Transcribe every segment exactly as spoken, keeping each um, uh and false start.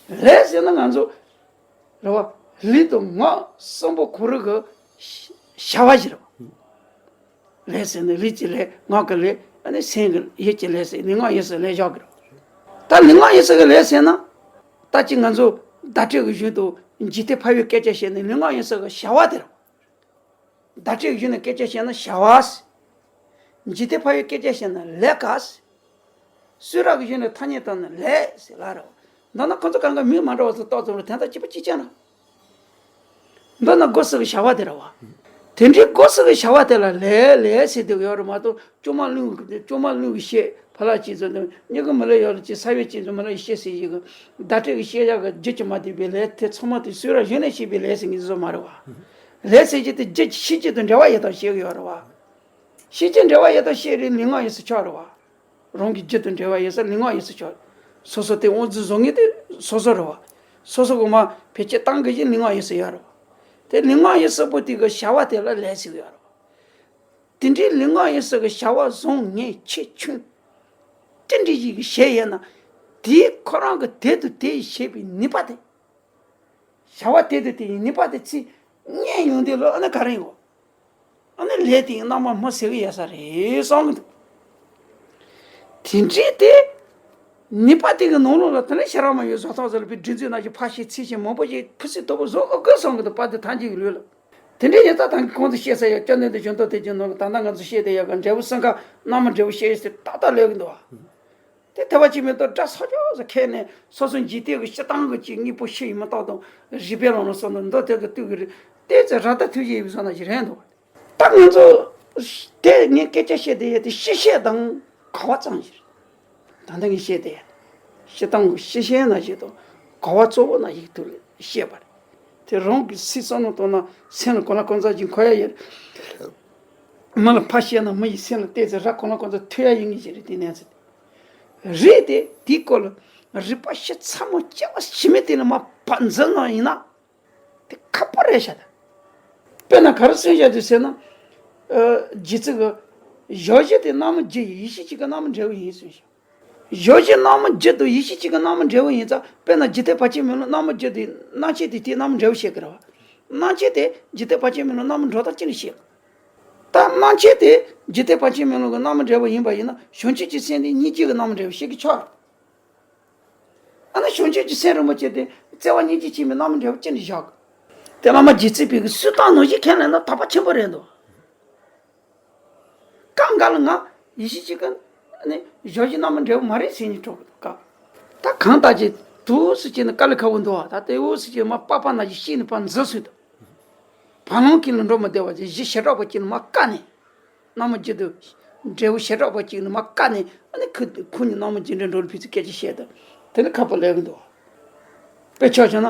ལས་ཟེར་ན་ང་ཚོ་རེད་བ། ལུས་དང་ངག་གསུམ་པོ་ཁོ་རང་གི་བྱ་བ་ཞིག་རེད་བ། ལས་ཟེར་ན་ལུས་ཀྱི་ལས། ངག་གི་ལས། ཨ་ནི་སེམས་ཀྱི་ཡིད་ཀྱི་ལས་ཟེར། ལུས་ངག་ཡིད་གསུམ་ལས་བཞག་གི་རེད། ད་ལུས་ངག་ཡིད་གསུམ་གྱི་ལས་ཟེར་ན། ད་ཅི་ང་ཚོ་བརྡ་སྤྲོད་ཀྱི་གཞུང་དུ་འཇིག་རྟེན་ཕ་བའི་སྐད་ཆ་བཤད་ནས་ལུས་ངག་ཡིད་གསུམ་གྱི་བྱ་བ་དེ་རེད། བརྡ་སྤྲོད་ཀྱི་གཞུང་ནས་སྐད་ཆ་བཤད་ན་བྱ་བ་ཟེར། འཇིག་རྟེན་ཕ་བའི་སྐད་ཆ་བཤད་ན་ལས་ཀ་ཟེར། གསུང་རབ་ཀྱི་གཞུང་ནས་ཐ་སྙད་བཏགས་ན་ལས་ཟེར་ལབ་རེད་བ། འདི་ན་ཁོ་ཚོ་གང་ག་མིང་མ་འདྲ་བ་ཚོ་བཏགས་ཙམ་རེད། དོན་དག་གཅིག་པ་གཅིག་རྐྱང་རེད། འདི་ན་སྒོ་ཟུར་གྱི་བྱ་བ་དེ་རེད་བ། དེ་འདྲའི་སྒོ་ཟུར་གྱི་བྱ་བ་དེ་ལ་ལས་ལས་ཟེར་དེ་ཡོད་རེད་མ་གཏོགས། ཅོ་མ་བླུགས་ཀྱི་ཅོ་མ་བླུགས་ཀྱི་བཤད་ཕ་ལ་ཅིག་ཚོ་དང་། མྱུ་གུ་མི་ལ་ཡོད་ལ་ཅིག་ས་བོན་ཅིག་ཚོ་མི་ལ་བཤད་ཟེར་ཡི་གི། བརྡ་སྤྲོད་ཀྱི་བཤད་བྱ་གི་རྒྱུ་ཅིག་མ་བསྡུས་པའི་ལས་དེ་ཚང་མ་དེ་གསུང་རབ་གཞུང་ནས་བཤད་པའི་ལས་ཟེར་མཁན་བཟོ་མ་རེད་བ། ལས་ཟེར་རྒྱུ་དེ་རྒྱུ་ཤེས་རྒྱུ་དང་འབྲེལ་བ་ཡོད་དང་བཤད་ཀྱི་ཡོད་རེད་བ། ཤེས་རྒྱུ་འབྲེལ་བ་ཡོད་དང་བཤད་རེད། ལུས་ངག་ཡིད་གསུམ་ཆགས་རེད་བ། རང་གི་རྒྱུ་དང་འབྲེལ་བ་ཡོད་ས་ལུས་ངག་ཡིད་གསུམ་ཆགས། སོ་སོ་དེ་དབང་འཛིན་བཟོ་མཁན་དེ་སོ་སོ་རེད་བ། སོ་སོ་གི་མ་བེད་སྤྱོད་བཏང་གི་ཡིན། ལུས་ངག་ཡིད་གསུམ་ཡོད་རེད་བ། དེ་ལུས་ངག་ཡིད་གསུམ་པོ་དེ་གི་བྱ་བ་དེ་ལ་ལས་ཟེར་གི་ཡོད་རེད་བ། དེ་འདྲའི་ལུས་ངག་ཡིད་གསུམ་གི་བྱ་བ་བཟང་ངན་ཆེ་ཆུང་ཅི་འདྲ་ཞིག་གི་བྱས་ཡོད་ན། དེའི་ཁོ་རང་གི་དེ་དང་དེ་ཡི་བྱས་པའི་ནུས་པ་དེ། བྱ་བ་དེ་དང་དེ་ཡི་ནུས་པ་དེ་ཚེ་སྔོན་ཡོང་དུས་ལ་ཨ་ནི་ག་རེ་ཡོང་། ཨ་ནི་ལས་དེ་ཡི་རྣམ་པ་སྨིན་ཟེར་གི་ཡོད་ས་རེད་བསམ་གི་འདུག་དེ་འདྲའི་དེ་ནུས་པ་དེ་གི་ནང་ལོགས་ལ་དེ་ནས་ཤ་ར་མ་ཡོད་བཟོ་ཐག་ཟེར་ལ་པའི་སྒྲིག་འཛུགས་ནང་བཞིན་ཕར་བཤད་ཚུར་བཤད་མང་པོ་ཞིག་ཕུན་སུམ་ཚོགས་པོ་བཟོ་དགོས་བསམ་གི་འདུག་དཔལ་ལྡན་ཐང་ཅིག་གི་ལུས་ལ། དེ་འདྲའི་ཡིན་ཙང་ད་གོང་དུ་བཤད་ས་ཡ་སྐྱབས་གནས་དང་སྦྱིན་བདག་དེ་ཚོའི་ནང་ལ་ད་ལྟ་ང་ཚོ་བཤད་བསྡད་ཡ་གི་འབྲས་བུ་གསུམ་ཀ་རྣམ་པ་འབྲས་བུ་བཤད་ཟེར་ཏག་ཏག་ལབ་གི་འདུག་བ། དེ་ཐེ་བ་གཅིག་མེད་དུ་སྒྲ་སོགས་ཅོག་ཙེ་ཁྱེར་ནས་སོ་སོ་འཇིག་རྟེན་གྱི་སྤྱིར་བཏང་གི་ཅིག་དངོས་པོ་ཤེས་ཡིན་མ་གཏོགས་དང་། རིག་པའི་ལམ་ལ་སོགས་ན་མདོ་དེ་གི་ལྟོས་གི་རེད། དེ་ཚེ་ར་ད་ཐུགས་ཡིད་བཟོ་ན་ཞིག་རེད་འདུག་ད་ང་ཚོ་དེ་ངས་སྐད་ཆ་བཤད་དེ་ཡ་དེ་སྤྱི་བཤད་དང་ག་བ་ཙམ་ཞིག་རེད། ད་ལྟ་ངས་བཤད་དེ་ཡ་སྤྱིར་བཏང་གི་སྤྱི་བཤད་ན་ཞིག་དང་ག་བ་གཙོ་བོ་ན་ཞིག་ཐུགས་ལ་བཤད་པ་རེད། དེ་རང་གི་སེམས་བསམ་བློ་གཏོང་ན་སེམས་ལ་གང་ལ་གང་འཚམ་ཅིག་འཁོར་ཡ་ཡོད་རེད། མི་ལ་ཕར་བཤད་ན་མི་ཡི་སེམས་ལ་བལྟས་ཚེ་ར་གང་ལ་གང་འཚམ་ཐུག་ཡ་ཡིན་གྱི་ཞིག་རེད། དེ་ནས་ཚེ་རེད་དེ་དེའི་སྐོར་ལ་རིག་པ་ཞིབ་ཚགས་མོ་སྐྱེ་བ་ཕྱི་མའི་དེ་ལ་མ་བབ་འཛིན་ན་ཡིན་ན། དེ་ཁག་པོ་རེད་ཤག་ད། དཔེར་ན་ག་རེ་གསུངས་བཞག་འདུག་ཟེར་ན། ཨ། རྗེ་བཙུན་གྱིས་གཞོགས་བཞི་དེ་རྣམ་སྨིན་བརྒྱུད་ཡེ་ཤེས་གཅིག་གི་རྣམ་སྨིན་འབྲས་བུ་ཡིན་གསུངས་ཤག་གཞོགས་བཞི་རྣམ་སྨིན་བརྒྱུད་དུ་ཡེ་ཤེས་གཅིག་གི་རྣམ་སྨིན་འབྲས་བུ་ཡིན་ཙང་། དཔེར་ན་འཇིག་རྟེན་བར་ཆད་མེད་ལུགས་རྣམ་སྨིན་བརྒྱུད་དེ་རྣམ་མཁྱེན་དེ་དེའི་རྣམ་སྨིན་འབྲས་བུ་བཤད་ཀྱི་རེད་བ། རྣམ་མཁྱེན་དེ་འཇིག་རྟེན་བར་ཆད་མེད་ལུགས་རྣམ་སྨིན་འགྲོ་སྟངས་ཅི་ནས་བཤད། ད་རྣམ་མཁྱེན་དེ་འཇིག་རྟེན་བར་ཆད་མེད་ལུགས་ཀྱི་རྣམ་སྨིན་འབྲས་བུ་ཡིན་པ་ཡིན་ན། བྱང་ཆུབ་ཀྱི་སེམས་དེ་སྙིང་རྗེ་གི་རྣམ་སྨིན་འབྲས་བུ་བཤད་ཀྱི་ཆོག་རེད། ཨ་ནི་བྱང་ཆུབ་ཀྱི་སེམས་རིན་པོ་ཆེ་དེ་བརྩེ་བ་སྙིང་རྗེ་ཆེན་པོའི་རྣམ་སྨིན་འབྲས་བུ་ཅི་ནས་བཞག་གི། དེ་བླ་མ་རྗེ་བཙུན་པའི་གི་གསུང་སྟངས་ནང་བཞིན་ཁས་ལེན་ན་དག་པ་ཆེན་པོ་རེད་འདུག་སྐབས་འགའ་ལ་ང་ཡེ་ཤེས་གཅིག་གི་ནི་གཞོགས་བཞི་རྣམ་སྨིན་འབྲས་བུ་མ་རེད་ཟེར་ནས་འགྲོ་གི་འདུག་སྐབས། ད་གང་ལྟར་གྱི་དུས་སུ་བྱས་ནས་དཀའ་ལས་ཁག་པོ་འདུག་བ། ད་དེ་འུ་སུ་བྱས་མ་པགས་པ་ན་གཞི་ཤེས་ནས་ཕར་འཛིན་སྲོལ་འདུག་བར་ལམ་གྱི་ལ་འགྲོ་མི་བདེ་བ་ཅིག་གཞི་བྱེ་བྲག་པ་གཅིག་ནས་མར་བཀག་ནས། རྣམ་སྨིན་བརྒྱུད་དུ་འབྲས་བུ་བྱེ་བྲག་པ་གཅིག་ནས་མར་བཀག་ནས། ཨ་ནི་ཁོ་ཁོ་གཉིས་རྣམ་སྨིན་རྒྱུ་འབྲས་འགྲོ་ལ་ཕན་ཚུན་སྐད་ཆ་བཤད་དུས་དེ་ནི་ཁག་པོ་ལས་གི་འདུག་དཔེ་ཆ་བཞག་ན།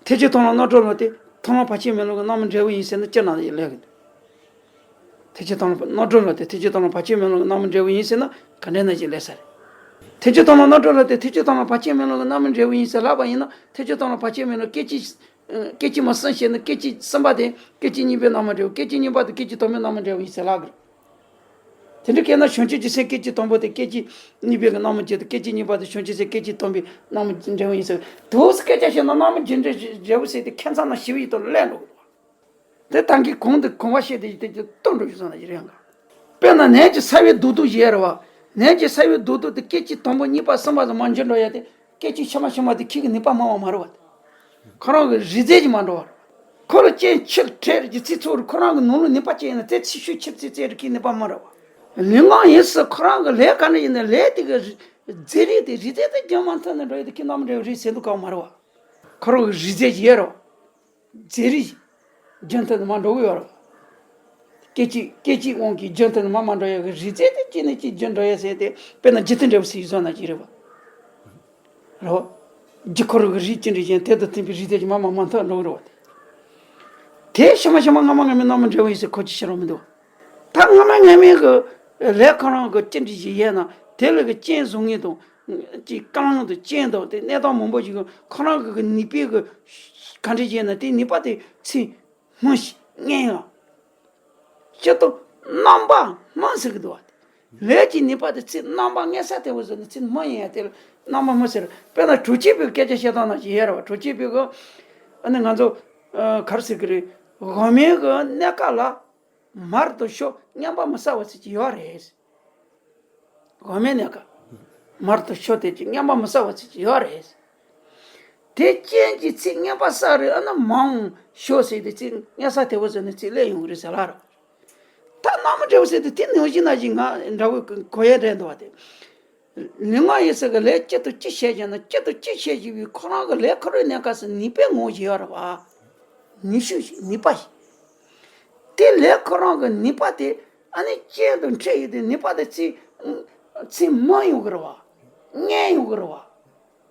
ཐེག་ཆེན་མཐོང་ལམ་རྣམ་གྲོལ་ལམ་དེ་མཐོང་ལམ་བར་ཆད་མེད་ལུགས་ཀྱི་རྣམ་སྨིན་འབྲས་བུ་ཡིན་ཟེར་ན་ཅི་ན་ཡང་ལས་གི་འདུག་ཐེག་ཆེན་མཐོང་ལམ་རྣམ་གྲོལ་ལམ་དེ་ཐེག་ཆེན་མཐོང་ལམ་བར་ཆད་མེད་ལུགས་ཀྱི་རྣམ་སྨིན་འབྲས་བུ་ཡིན་ཟེར་ན་ག་འདྲ་ན་ཅི་ལས་ས་རེད། ཐེག་ཆེན་མཐོང་ལམ་རྣམ་གྲོལ་ལམ་དེ་ཐེག་ཆེན་མཐོང་ལམ་བར་ཆད་མེད་ལུགས་ཀྱི་རྣམ་སྨིན་འབྲས་བུ་ཡིན་ཟེར་ལབ་པ་ཡིན་ན། ཐེག་ཆེན་མཐོང་ལམ་བར་ཆད་མེད་ལུགས་སྐད་ཅིག་སྐད་ཅིག་མ་གསུམ་བཤད་ན་སྐད་ཅིག་གསུམ་པ་དེ་སྐད་ཅིག་གཉིས་པའི་རྣམ་སྨིན་འབྲས་བུ། སྐད་ཅིག་གཉིས་པ་དེ་སྐད་ཅིག་དང་པོའི་རྣམ་སྨིན་འབྲས་བུ་ཡིན་ཟེར་ལབ་གི་རེད། དེ་འདྲ་བྱས་ན་བྱང་ཆུབ་ཀྱི་སེམས་སྐད་ཅིག་དང་པོ་དེ་སྐད་ཅིག་གཉིས་པའི་གི་རྣམ་སྨིན་བརྒྱུད་དུ། སྐད་ཅིག་གཉིས་པ་དེ་བྱང་ཆུབ་སེམས་སྐད་ཅིག་དང་པོའི་རྣམ་སྨིན་འབྲས་བུ་ཡིན་ཟེར། དུས་སུ་སྐད་ཆ་བཤད་ན་རྣམ་སྨིན་རྒྱུ་འབྲས་འབྲས་བུ་ཟེར་དེ་ཁྱད་མཚར་ན་ཞེ་པོ་ཡིད་དུ་ལེན་འགྲོ་གི་འདུག་དེ་ད་གིན་གོང་དུ་གོང་བ་བཤད་དེ་དེ་ཅིག་སྟོན་འགྲོ་ཞུ་སོང་ན་ཡི་རེད་འགའ། དཔེར་ན་ནད་ཀྱི་ཚ་བའི་རྡོག་རྡོག་ཡོད་རེད་བ། ནད་ཀྱི་ཚ་བའི་རྡོག་རྡོག་དེ་སྐད་ཅིག་དང་པོ་གཉིས་པ་གསུམ་པ་དུ་མར་འགྱུར་འགྲོ་ཡ་དེ། སྐད་ཅིག་ཕྱི་མ་ཕྱི་མ་དེ་ཁྱི་གི་ནུས་པ་མང་བ་མ་རེད་བ། ཁོ་རང་གི་རིགས་རྫས་ཀྱིས་མ་འགྲོ་བ་རེད། ཁོ་ལ་རྐྱེན་ཕྱིར་འཕྲད་ཀྱི་ཚིག་ཚོར་ཁོ་རང་གི་ནང་ལ་ནུས་པ་ཅན་ཡིན་ན་དེ་ཚིག་ཤུགས་ཆེ་ཚིག་རྩེ་རུ་ཁྱི་ནུས་པ་མ་རེད་བ། ལུས་ངག་ཡིད་གསུམ་ཁོ་རང་གི་ལས་ག་འདྲ་ཡིན་ན་ལས་དེ་གི་རྫས་རིགས་དེ་རིགས་རྫས་དེ་རྒྱུན་མ་མཐུན་ནས་འགྲོ་ཡ་དེ་ཁྱི་རྣམ་འདྲ་བའི་རིགས་ཟེར་འདུག་ག་མ་རེད་བ། ཁོ་རང་གི་རིགས་རྫས་ཀྱི་ཡོད་རེད་བ། རྫས་རིགས་རྒྱུན་མཐུད་ནས་མ་འགྲོ་གི་ཡོད་རེད། སྐད་ཅིག་སྐད་ཅིག་དབང་གིས་རྒྱུན་མཐུད་ནས་མ་མ་འགྲོ་ཡ་གི་རིགས་རྫས་དེ་གཅིག་ནས་གཅིག་རྒྱུན་འགྲོ་ཡ་ཟེར་དེ། དཔེར་ན་རྒྱུ་མཐུན་འབྲས་བུ་ཟེར་ཡོད་ས་ན་གཅིག་རེད་བ། རེད་བ། རྒྱུ་ཁོ་རང་གི་རིགས་ཅི་འདྲ་ཅན་དེ་དང་མཐུན་པའི་རིགས་རྫས་ཀྱི་མ་མ་མ་མཐུན་འགྲོ་གི་རེད་བ། དེ་ཕྱི་མ་ཕྱི་མ་སྔ་མ་སྔ་མའི་རྣམ་སྨིན་འབྲས་བུ་ཡིན་ཟེར་ཁོ་ཅིག་ཤེས་རོགས་མི་འདུག་ད་སྔ་མ་སྔ་མའི་གི་ལས་ཁོ་རང་གི་ཅི་འདྲ་ཅིག་ཡོད་ན་དེ་ལ་གི་རྐྱེན་བཟོ་མཁན་དང་། ཅིག་རྐང་དང་རྐྱེན་དང་དེ་གནས་སྟངས་མང་པོ་ཞིག་གི་ཁོ་རང་གི་གི་ནུས་པའི་གི་ག་འདྲ་ཅིག་ཡོད་ན་དེ་ནུས་པ་དེ་ཚེ་སྔོན་ཞིག་སྔོན་ཡང་། སྤྱིར་བཏང་རྣམ་པ་སྨིན་ཟེར་གི་འདུག་བ། ལས་ཀྱི་ནུས་པ་དེ་ཚེ་རྣམ་པ་སྔོན་ས་དེ་བོ་ཟེར་ནས་ཚེ་སྔོན་ཡང་དེ་ལ་ རྣམ་པར་སྨིན་ཟེར། དཔེར་ན་དྲོ་སྐྱིད་པའི་སྐད་ཆ་བཤད་སྟངས་ནང་བཞིན་ཡོད་རེད་བ། དྲོ་སྐྱིད་པའི་གི་ཨ་ནི་ང་ཚོ་ཨ་ག་རེ་ཟེར་གི་རེད། དབང་མེད་གི་གནས་སྐབས་ལ་མར་དང་ཤོ་མཉམ་པ་མི་ཟ་བ་ཟེར་གྱི་ཡོད་རེད། དབང་མེད་གནས་སྐབས་མར་དང་ཤོ་དེ་གཅིག་མཉམ་པ་མི་ཟ་བ་ཟེར་གྱི་ཡོད་རེད། དེ་རྐྱེན་གྱིས་ཚིག་ངན་པ་བསགས་རེད། ཨ་ནི་མར་ཤོ་ཟེར་དེ་ཚིག་ངན་ས་དེ་བོ་ཟེར་ནས་ཚིག་སླེབས་ཡོང་གི་རེད་ཟེར་ལ་ར། ད་རྣམ་པ་འདྲ་བོ་ཟེར་དེ་དེ་ནང་བཞིན་ནང་བཞིན་ང་འདྲ་བོ་གོ་ཡ་རེད་འདུག་བ་དེ། ལུས་ངག་ཡིད་གསུམ་གྱི་ལས་གཅིག་ཏུ་གཅིག་བྱེད་བཞིན་ན་གཅིག་ཏུ་གཅིག་བྱེད་བཞིན་པའི་ཁོ་རང་གི་ལས་ཁོ་རང་གནས་སྐབས་སུ་ནུས་པའི་ངོ་བོ་ཞིག་ཡོད་རེད་བ། ནུས་ཤུགས་ཤིག་ནུས་པ་ཞིག་དེ་ལས་ཁོ་རང་གི་ནུས་པ་དེ་ཨ་ནི་རྐྱེན་དང་འཕྲད་ཡོད་དེ་ནུས་པ་དེ་ཚིག་ཚིག་སྨིན་ཡོང་གི་རེད་བ། ངན་ཡོང་གི་རེད་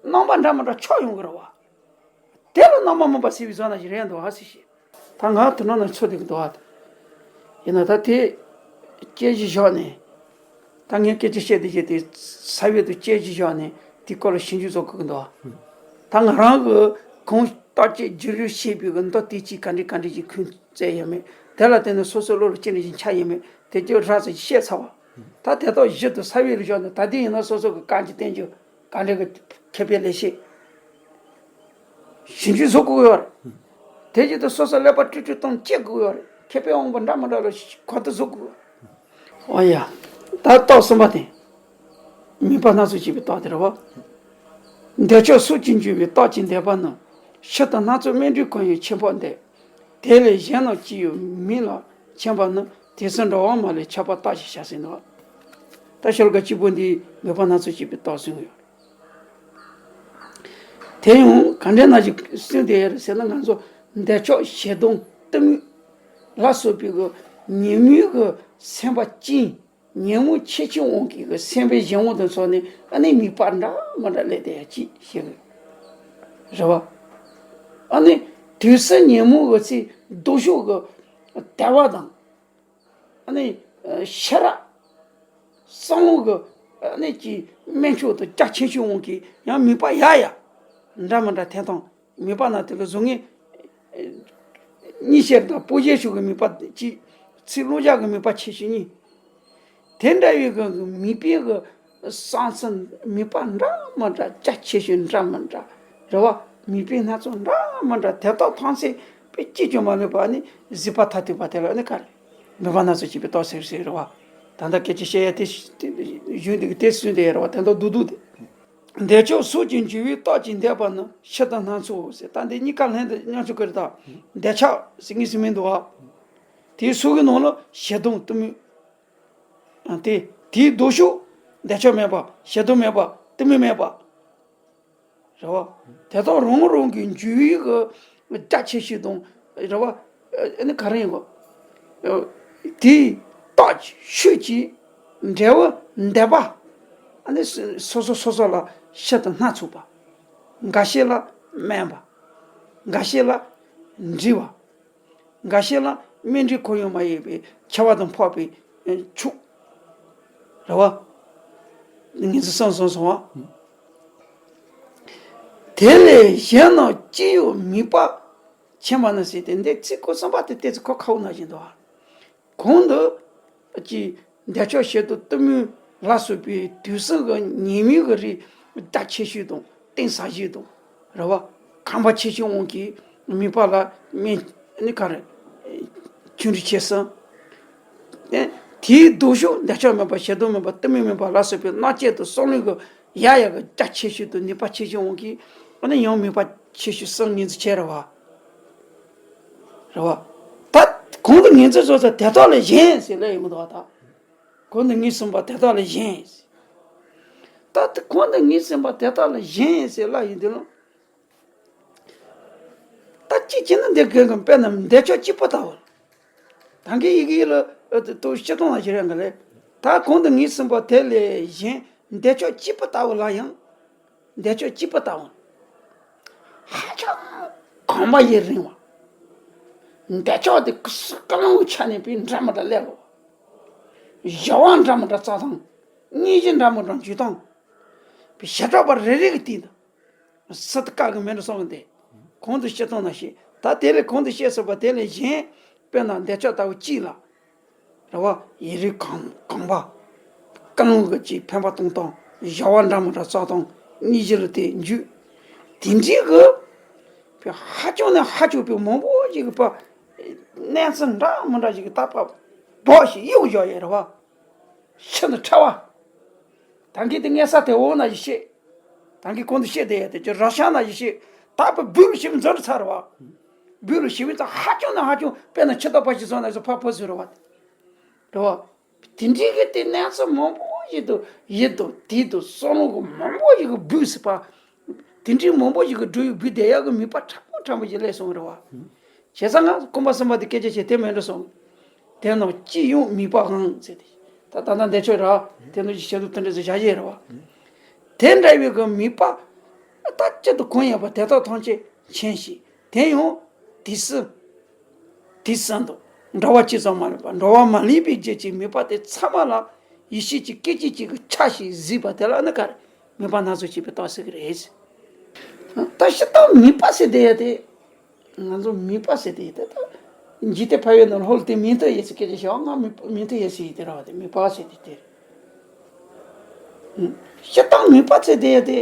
བ། རྣམ་པ་འདྲ་མི་འདྲ་ཆགས་ཡོང་གི་རེད་བ། དེ་ལ་རྣམ་པར་སྨིན་པ་ཟེར་བའི་བཟོ་ན་ཞིག་རེད་འདུག་ཨ་སི་ཞིག་ད་ང་དེ་ནང་ན་ཚོད་དེ་གི་འདུག་ཨ། ཡིན་ན་ད་དེ་སྐྱེ་གཞི་བཞག་ནས། ད་ངས་སྐད་ཆ་བཤད་དེ་བཤད་དེ་ས་བོན་དུ་སྐྱེ་གཞི་བཞག་ནས་དེའི་སྐོར་ལ་ཞིབ་འཇུག་བཟོ་དགོས་ཀྱི་འདུག་ཨ། ད་ང་རང་གི་གོང་བརྟག་དཔྱད་བརྒྱུད་རིམ་བཤད་པའི་གི་མདོ་དེ་གཅིག་ག་འདྲ་ག་འདྲ་ཞིག་ཁུངས་བཙན་ཡོད་མེད་དེ་ལ་བརྟེན་ནས་སོ་སོའི་བློ་ལ་ཅི་འདྲ་ཞིག་འཆར་ཡོད་མེད་དེ་ཚོ་རགས་ཙམ་ཞིག་བཤད་ཚར་བ། ད་དེ་དག་གཞི་དུ་ས་བོན་ལ་བཞག་ནས་ད་དེ་ཡིན་ན་སོ་སོ་གི་གང་ཅི་བསྟན་རྒྱུ། ག་འདྲ་གི་ཁེ་ཕན་ལས་ཤེས། ཞིབ་འཇུག་བཟོ་དགོས་ཡོད་རེད། དེ་བཞིན་དུ་སོ་སོ་ཀླད་པ་ཀྲུག་ཀྲུག་བཏང་དཔྱད་དགོས་ཡོད་རེད། ཁེ་ཕན་དབང་པོ་འདྲ་མི་འདྲ་ལ་གོ་བརྡ་བཟོ་དགོས། ཨོ་ཡ། ད་རྟགས་གསུམ་པ་དེ། མུན་པ་སྣ་ཚོགས་སྐྱེས་པའི་རྟགས་དེ་རེད་བ། འདོད་ཆགས་སོགས་ཀྱིས་འཇུ་བའི་རྟགས་ཀྱི་འདོད་པ་ནི། ཕྱི་དང་སྣ་ཚོགས་སྨིན་གྲོལ་གང་ཡིན་ཁྱད་འཕགས་འདོད། དེ་ལས་གཞན་རྣམས་སྐྱེ་ཡུལ་མིན་ལ་མཁྱེན་པ་ནི། དེ་ཚེ་འགྲོ་བ་མ་ལུས་ཁྱབ་པ་རྟགས་ཞེས་བྱ་ཟེར་འདུག་ད་ཤོ་ལོ་ཀ་གཅིག་པོ་འདིས་མུན་པ་སྣ་ཚོགས་སྐྱེས་པའི་རྟགས་གསུངས་ཡོད། དེ་ཡང་ག་འདྲའི་ནང་བཞིན་གསུངས་ཏེ་ཡོད་རེད་ཟེར་ན། ང་ཚོ་འདོད་ཆགས་ཞེ་སྡང་གཏི་མུག་ལ་སོགས་པའི་གི་ཉོན་མོངས་ཀྱི་སེམས་པ་ཅན། ཉོན་མོངས་ཆེ་ཆུང་དབང་གིས་གི་སེམས་པའི་གཞན་དབང་དུ་སོང་ནས་ཨ་ནི་མུན་པ་འདྲ་མི་འདྲ་སླེབས་བསྡད་ཡ་ཅིག་ཤེས་གི་རེད་བ། ཨ་ནི་དུས་གསུམ་ཉོན་མོངས་གི་ཚེ་སྡུག་ཤོས་གི་དལ་བ་དང་། ཨ་ནི་ཤེས་རབ་གསང་བ་གི་ཨ་ནི་ཀྱི་དམན་ཕྱོགས་དང་རྒྱ་ཆེ་ཤོས་དབང་གིས་ཡང་མུན་པ་ཡ་ཡ་འདྲ་མི་འདྲ་ཐེབས་དང་། མུན་པ་ན་དེ་ལ་གཟུགས་བརྙན་གཉིས་ཤེས་དང་སྤོབས་ཤེས་ཤོས་ཀྱི་མུན་པ་གཅིག་ཚིག་ཀློག་བྱ་གི་མུན་པ་ཆེ་ཤོས་གཉིས། དེ་འདྲ་བའི་གི་མུན་པའི་གི་གསང་ཚུལ་མུན་པ་འདྲ་མི་འདྲ་རྒྱ་ཆེ་ཤོས་འདྲ་མི་འདྲ་རེད་བ། མུན་པའི་སྣ་ཚོགས་འདྲ་མི་འདྲ་དེ་དག་ཐམས་ཅད་པའི་གཅིག་ཀྱང་མ་ལུས་པ་ནི་གཟིགས་པ་མཐར་ཐུག་པ་དེ་ལ་ནི་ག་རེ། མུན་པ་སྣ་ཚོགས་སྐྱེས་པའི་རྟགས་ཟེར་ཟེར་རེད་བ། ད་ལྟ་སྐད་ཆ་བཤད་ཡ་དེ་གཞུང་འདི་གི་དེ་གསུངས་དེ་ཡ་རེད་བ། དེ་འདྲ་སྡུག་སྡུག་དེ། འདོད་ཆགས་སོགས་ཀྱིས་འཇུ་བའི་རྟགས་ཀྱི་འདོད་པ་ནི་ཕྱི་དང་སྣ་ཚོགས་ཟེར། ད་འདི་གཉིས་ཀ་ལྷན་དུ་མཉམ་འཇོག་གི་རེད་ད། འདོད་ཆགས་ཟེར་ངེས་སུ་མི་འདུག་བ། དེའི་ཚུལ་གྱི་ནང་ལ་ཞེ་སྡང་གཏི་མུག་ཨ་དེ་དེའི་ལྡོག་ཕྱོགས་འདོད་ཆགས་མེད་པ། ཞེ་སྡང་མེད་པ། གཏི་མུག་མེད་པ། རེད་བ། དེ་དག་རང་རང་གི་འཇུ་བའི་གི་རྒྱ་ཆེ་ཤོས་དང་རེད་བ། ཨ་ནི་ག་རེ་ཡིན་གོ། དེའི་རྟགས་ཀྱི་ཤུགས་ཀྱིས་འབྲས་བུ་འདོད་པ། ཨ་ནི་སོ་སོ་སོ་སོ་ལ་ཕྱི་དང་སྣ་ཚོགས་པ། འགའ་ཤས་ལ་དམན་པ། འགའ་ཤས་ལ་འདྲིས་པ། འགའ་ཤས་ལ་སྨིན་གྲོལ་གང་ཡང་མ་ཡིན་པའི་ཁྱབ་པ་དང་འཕགས་པའི་ཕྱོགས། རེད་བ། ངེས་འཛིན་གསུམ་སོང་སོང་བ། དེ་ལས་གཞན་རྣམས་སྐྱེ་ཡུལ་མིན་པ་མཁྱེན་པ་ནི་ཟེར་ཏེ། འདི་ཚིག་སྐོར་གསུམ་པ་དེ་ཏོག་ཙམ་གོ་ཁག་པོ་ནང་བཞིན་འདུག་བ། གོང་དུ་ཀྱི་འདོད་ཆགས་ཞེ་སྡང་གཏི་མུག་ལ་སོགས་པའི་དུས་གསུམ་གྱི་ཉེས་དམིགས་ཀྱི་རིགས་རྒྱ་ཆེ་ཤོས་དང་གཏིང་ཟབ་ཤོས་དང་རེད་བ། ཁམས་པ་ཆེ་ཤོས་དབང་གིས་མུན་པ་ལ་སྨིན་ནི་ག་རེ། ཆུང་འབྲིང་ཆེ་གསུམ། དེའི་ལྡོག་ཕྱོགས་འདོད་ཆགས་མེད་པ། ཞེ་སྡང་མེད་པ། གཏི་མུག་མེད་པ་ལ་སོགས་པའི་རྣམ་བཅད་དུ་བསམ་བློའི་གི་ཡ་ཡ་གི་རྒྱ་ཆེ་ཤོས་དང་ནུས་པ་ཆེ་ཤོས་དབང་གིས་ཨ་ནི་ཡང་མུན་པ་ཆེ་ཤོས་གསུམ་ངོས་འཛིན་བྱས་རེད་བ། རེད་བ། ད་གོང་དུ་ངོས་འཛིན་བཟོ་ས་དེ་དག་ལས་གཞན་ཟེར་ལབ་ཡོང་གི་འདུག་བ་ད། གོང་དུ་ངོས་ཟིན་པ་དེ་དག་ལས་གཞན་ཟེར། ད་གོང་དུ་ངོས་ཟིན་པ་དེ་དག་ལས་གཞན་ཟེར་ལབ་ཡོང་དུས་ལ། ད་གཅིག་བྱས་ན་འདི་ག་གི་དཔེར་ན་འདོད་ཆགས་སྐྱིད་པོ་ལྟ་བུ། ད་གིན་ཡི་གེ་ལ་ཨ་ཏོ་སྤྱིར་བཏང་ལ་བྱེད་རན་གི་ལས། ད་གོང་དུ་ངོས་ཟིན་པ་དེ་ལས་གཞན་འདོད་ཆགས་སྐྱིད་པོ་ལྟ་བུ་ལ་ཡང་། འདོད་ཆགས་སྐྱིད་པོ་ལྟ་བུ། ཧ་ཅང་གོམས་པ་ཡུན་རིང་བ། འདོད་ཆགས་དེ་ཀུ་སུ་ཀུ་ལུང་ཆ་ནས་པའི་འདྲ་མི་འདྲ་སླེབས་ལོ། བྱ་བ་འདྲ་མི་འདྲ་བཙལ་སྟངས། སྙིང་རྗེ་འདྲ་མི་འདྲ་འཇུ་སྟངས། བྱེ་བྲག་པ་རེ་རེ་གི་སྟེང་དུ། སྲིད་དཀའ་གི་མེ་འདྲ་སོང་གི་འདི། གོང་དུ་སྤྱིར་བཏང་ན་ཞིག་ད་དེ་ལས་གོང་དུ་བཤད་ཟིན་པ་དེ་ལས་གཞན། དཔེར་ན་འདོད་ཆགས་ལྟ་བུ་གཅིག་ལ། རེད་བ། ཡུན་རིང་གོམས་པ། ཀུན་སློང་གི་ཅིག་འཕེན་པ་གཏོང་སྟངས། བྱ་བ་འདྲ་མི་འདྲ་བཙལ་སྟངས། སྙིང་རྗེ་ལ་དེ་འཇུག་དེ་འདྲའི་གི་ཧ་ཅང་ནས་ཧ་ཅང་པའི་མང་པོ་ཞིག་གི་པ་གནས་ཚུལ་འདྲ་མི་འདྲ་ཞིག་གི་རྟག་པ་བོགས་ཤིག་གཡུག་བཞག་ཡོད་རེད་བ། ཤིན་ཏུ་ཕྲ་བ། ད་གིན་དེ་སྔས་ས་དེ་འོག་ན་ཞིག་བཤད། ད་གིན་གོང་དུ་བཤད་བསྡད་ཡ་དེ་ཅི་ར་ཤ་ན་ཞིག་བཤད། ད་པ་སྦུག་ལ་ཞིབ་འཛོལ་ཚར་བ། སྦུག་ལ་ཞིབ་ཚར་ཧ་ཅང་ན་ཧ་ཅང་དཔེར་ན་ཁྱི་ལྟ་བ་ཞིག་བཟོ་ན་ཞིག་ཕ་ཕ་ཟེར་བ། རེད་བ། དེ་འདྲའི་གི་དེ་གནས་ཚུལ་མང་པོ་ཞིག་ཏུ་ཡིད་དུ་དེ་དུ་བསམ་བློ་གི་མང་པོ་ཞིག་གི་སྦུག་ཟེར་བ། དེ་འདྲའི་མང་པོ་ཞིག་གི་འགྲོ་ཡི་སྦུག་བསྡད་ཡ་གི་མིད་པ་ཕྲ་མོ་ཕྲ་མོ་ཞིག་སླེབས་སོང་རེད་བ། བྱས་ཙང་ང་ཀུན་པ་གསུམ་པ་དེ་སྐད་ཆ་བཤད་དེ་མེད་འགྲོ་སོང་། དེ་རྣམས་ཅི་ཡང་མིད་པ་འང་ཟེར་ཏེ། ད་ད་ལྟ་འདས་ཆོས་ར་དེ་ཚོ་ཞིག་བཤད་དུ་དེ་འདྲ་ཟེར་བྱ་ཞེས་རེད་བ། དེ་འདྲ་བའི་གི་མིད་པ། ད་གཅིག་ཏུ་གང་ཡིན་པ་དེ་དག་ཐམས་ཅད་མཁྱེན་ཞིང་དེ་ཡང་དུས་སུ། དུས་གསུམ་དུ་འགྲོ་བ་གཅིག་ཙམ་མ་ལུས་པ་འགྲོ་བ་མ་ལུས་པའི་རྒྱུད་ཀྱི་མིད་པ་དེ་ཚང་མ་ལ་ཡེ་ཤེས་ཀྱི་སྐད་ཅིག་གཅིག་གི་ཆ་ཞིག་གཟིགས་པ་དེ་ལ་ནི་ག་རེ་མིད་པ་སྣ་ཚོགས་སྐྱེས་པའི་རྟགས་ཟེར་གི་རེད། ད་སྤྱིར་བཏང་མིད་པ་ཟེར་དེ་ཡ་དེ། ང་ཚོ་མིད་པ་ཟེར་དེ་ཡ་དེ་ད། འཇིག་རྟེན་ཕལ་བའི་ནང་ལྷོ་ལ་དེ་མིང་དུ་ཡོད་ཟེར་སྐད་ཆ་བཤད་པ་ང་མིད་མིང་དུ་ཡོད་ཟེར་ཡི་དེ་ར་བ་དེ་མིད་པ་ཟེར་དེ་དེ། སྤྱིར་བཏང་མིད་པ་ཟེར་དེ་ཡ་དེ་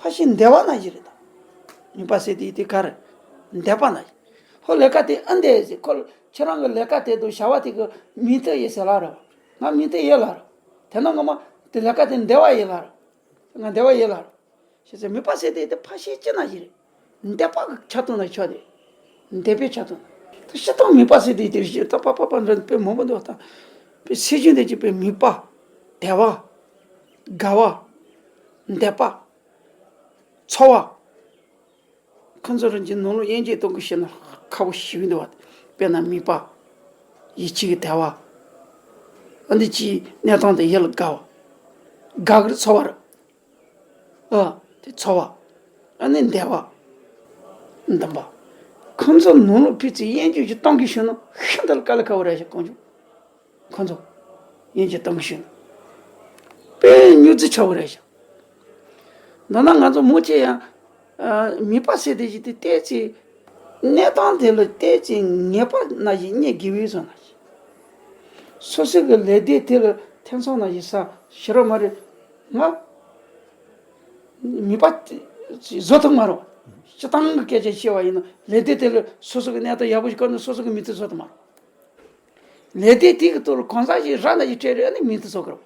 ཕལ་ཆེར་འདོད་པ་ན་བཞིན་རེད་ད། མིད་པ་ཟེར་དེ་ཡ་དེ་ག་རེ། འདོད་པ་ན་བཞིན། ཧོ་ལས་ཀ་དེ་ཨ་འདས་ཟེར་ཁོ་ཁྱེད་རང་གི་ལས་ཀ་དེ་དུ་བྱ་བ་དེ་གི་མིང་དུ་ཡོད་ཟེར་ལ་ར་བ། ང་མིང་དུ་ཡོད་ལ་ར། དེ་ན་ང་མ་དེ་ལས་ཀ་དེ་འདོད་པ་ཡོད་ལ་ར། ང་འདོད་པ་ཡོད་ལ་ར། ཞེས་ཟེར་མིད་པ་ཟེར་དེ་དེ་ཕལ་ཆེར་ཅི་ན་ཞིག་རེད། འདོད་པ་གི་ཆ་དོན་ལ་ཆགས་ཏེ། འདོད་པའི་ཆ་དོན། དེ་སྤྱིར་བཏང་མིད་པ་ཟེར་དེ་དེ་ཞེས་ད་པ་པ་པ་འདྲ་དཔེ་མང་པོ་འདུག་ད། དཔེ་སེམས་ཅན་དེ་ཅིག་དཔེ་མིད་པ། དད་པ། དགའ་བ། འདོད་པ། ཚོར་བ། ཁོ་ཚོ་རང་གི་ནང་ལོགས་དབྱེ་འབྱེད་གཏོང་གི་ཤེས་ན་ཁག་པོ་ཞིག་འདུག་བ། དཔེར་ན་མིད་པ། ཡིད་ཆེས་ཀྱི་དད་པ། ཨ་འདི་ཅིའི་གནས་སྟངས་དེ་ཡིད་ལ་དགའ་བ། དགའ་གི་ཚོར་བ་རེད། ཨ། དེ་ཚོར་བ། ཨ་ནི་འདོད་པ། འདུན་པ། ཁོ་ཚོ་ནང་ལོགས་ཕི་ཚེ་དབྱེ་འབྱེད་ཅིག་གཏོང་གི་ཤེས་ན་ཤིན་ཏུ་དཀའ་ལས་ཁག་པོ་རེད་ཤག་གང་བྱུང་། ཁོ་ཚོ། དབྱེ་འབྱེད་གཏོང་གི་ཤེས་ན། དཔེ་སྨྱོ་རྫས་ཆགས་པོ་རེད་ཤག་མདོར་ན་ང་ཚོ་མང་ཆེ་ཡང་། ཨ། མིད་པ་ཟེར་དེ་ཞིག་དེ་བལྟས་ཚེ། གནས་སྟངས་དེ་ལ་བལྟས་ཚེ་ངེས་པ་ན་ཞིག་རྙེད་དགོས་པའི་བཟོ་ན་ཞིག་སོ་སོ་གི་ལས་དོན་དེ་ལ་ཐེ་ཚོམ་ན་ཞིག་ས་ཞི་རོ་མ་རེད། ང་མིད་པ་བཟོ་ཐུབ་མ་རེད། སྤྱིར་བཏང་གི་སྐད་ཆ་བཤད་པ་ཡིན་ན་ལས་དོན་དེ་ལ་སོ་སོ་གི་གནས་སྟངས་ཡག་པོ་ཞིག་བཀོད་ན་སོ་སོ་གི་མིད་པ་བཟོ་ཐུབ་མ་རེད། ལས་དོན་དེ་གི་ཐོག་ལ་གང་ཟག་ཞིག་རག་ན་ཞིག་སྤྲད་རེད་ཨ་ནི་མིད་པ་བཟོ་དགོས་རེད།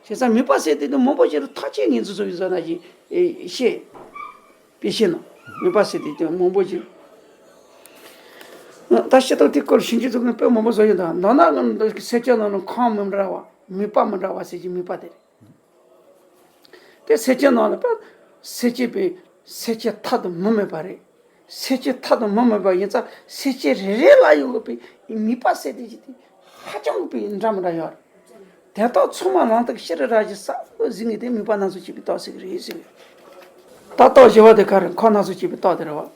བྱས་ཙང་མིད་པ་ཟེར་དེ་དུ་མང་པོ་ཞིག་ལ་ཐག་ཆོད་ངེས་འཛིན་བཟོ་བའི་བཟོ་ན་ཞིག་ཨེ་བཤད། དཔེ་བཤད་ན། མིད་པ་ཟེར་དེ་དུ་མང་པོ་ཞིག་ད་ཤེས་རྟོགས་དེ་སྐོར་ཞིབ་འཇུག་ཚོགས་མཁན་དཔེ་མང་པོ་བཟོ་ཡོད་ད་ནང་ན་ང་ཚོ་སེམས་ཅན་ནང་ལ་ཁམས་མི་འདྲ་བ་མིད་པ་མི་འདྲ་བ་ཟེར་གྱི་མིད་པ་དེ་རེད། དེ་སེམས་ཅན་ནང་ལ་པ་སེམས་ཅན་པའི་སེམས་ཅན་ཐ་དང་མི་མེད་པ་རེད། སེམས་ཅན་ཐ་དང་མི་མེད་པ་ཡིན་ཙང་སེམས་ཅན་རེ་རེ་ལ་ཡོད་དགོས་པའི་མིད་པ་ཟེར་དེ་ཞིག་དེ་ཧ་ཅང་དགོས་པའི་འདྲ་མི་འདྲ་ཡོད་རེད། དེ་དག་ཚང་མ་ལམ་ཐག་ཤེས་རབ་རང་བཞིན་གསལ་པོ་གཟིགས་ངེས་དེ་མིད་པ་སྣ་ཚོགས་སྐྱེས་པའི་རྟགས་ཤིག་རེད་ཟེར་བས། ད་རྟགས་བཞི་བ་དེ་ག་རེ་ཁམས་སྣ་ཚོགས་སྐྱེས་པའི་རྟགས་དེ་རེད་བ།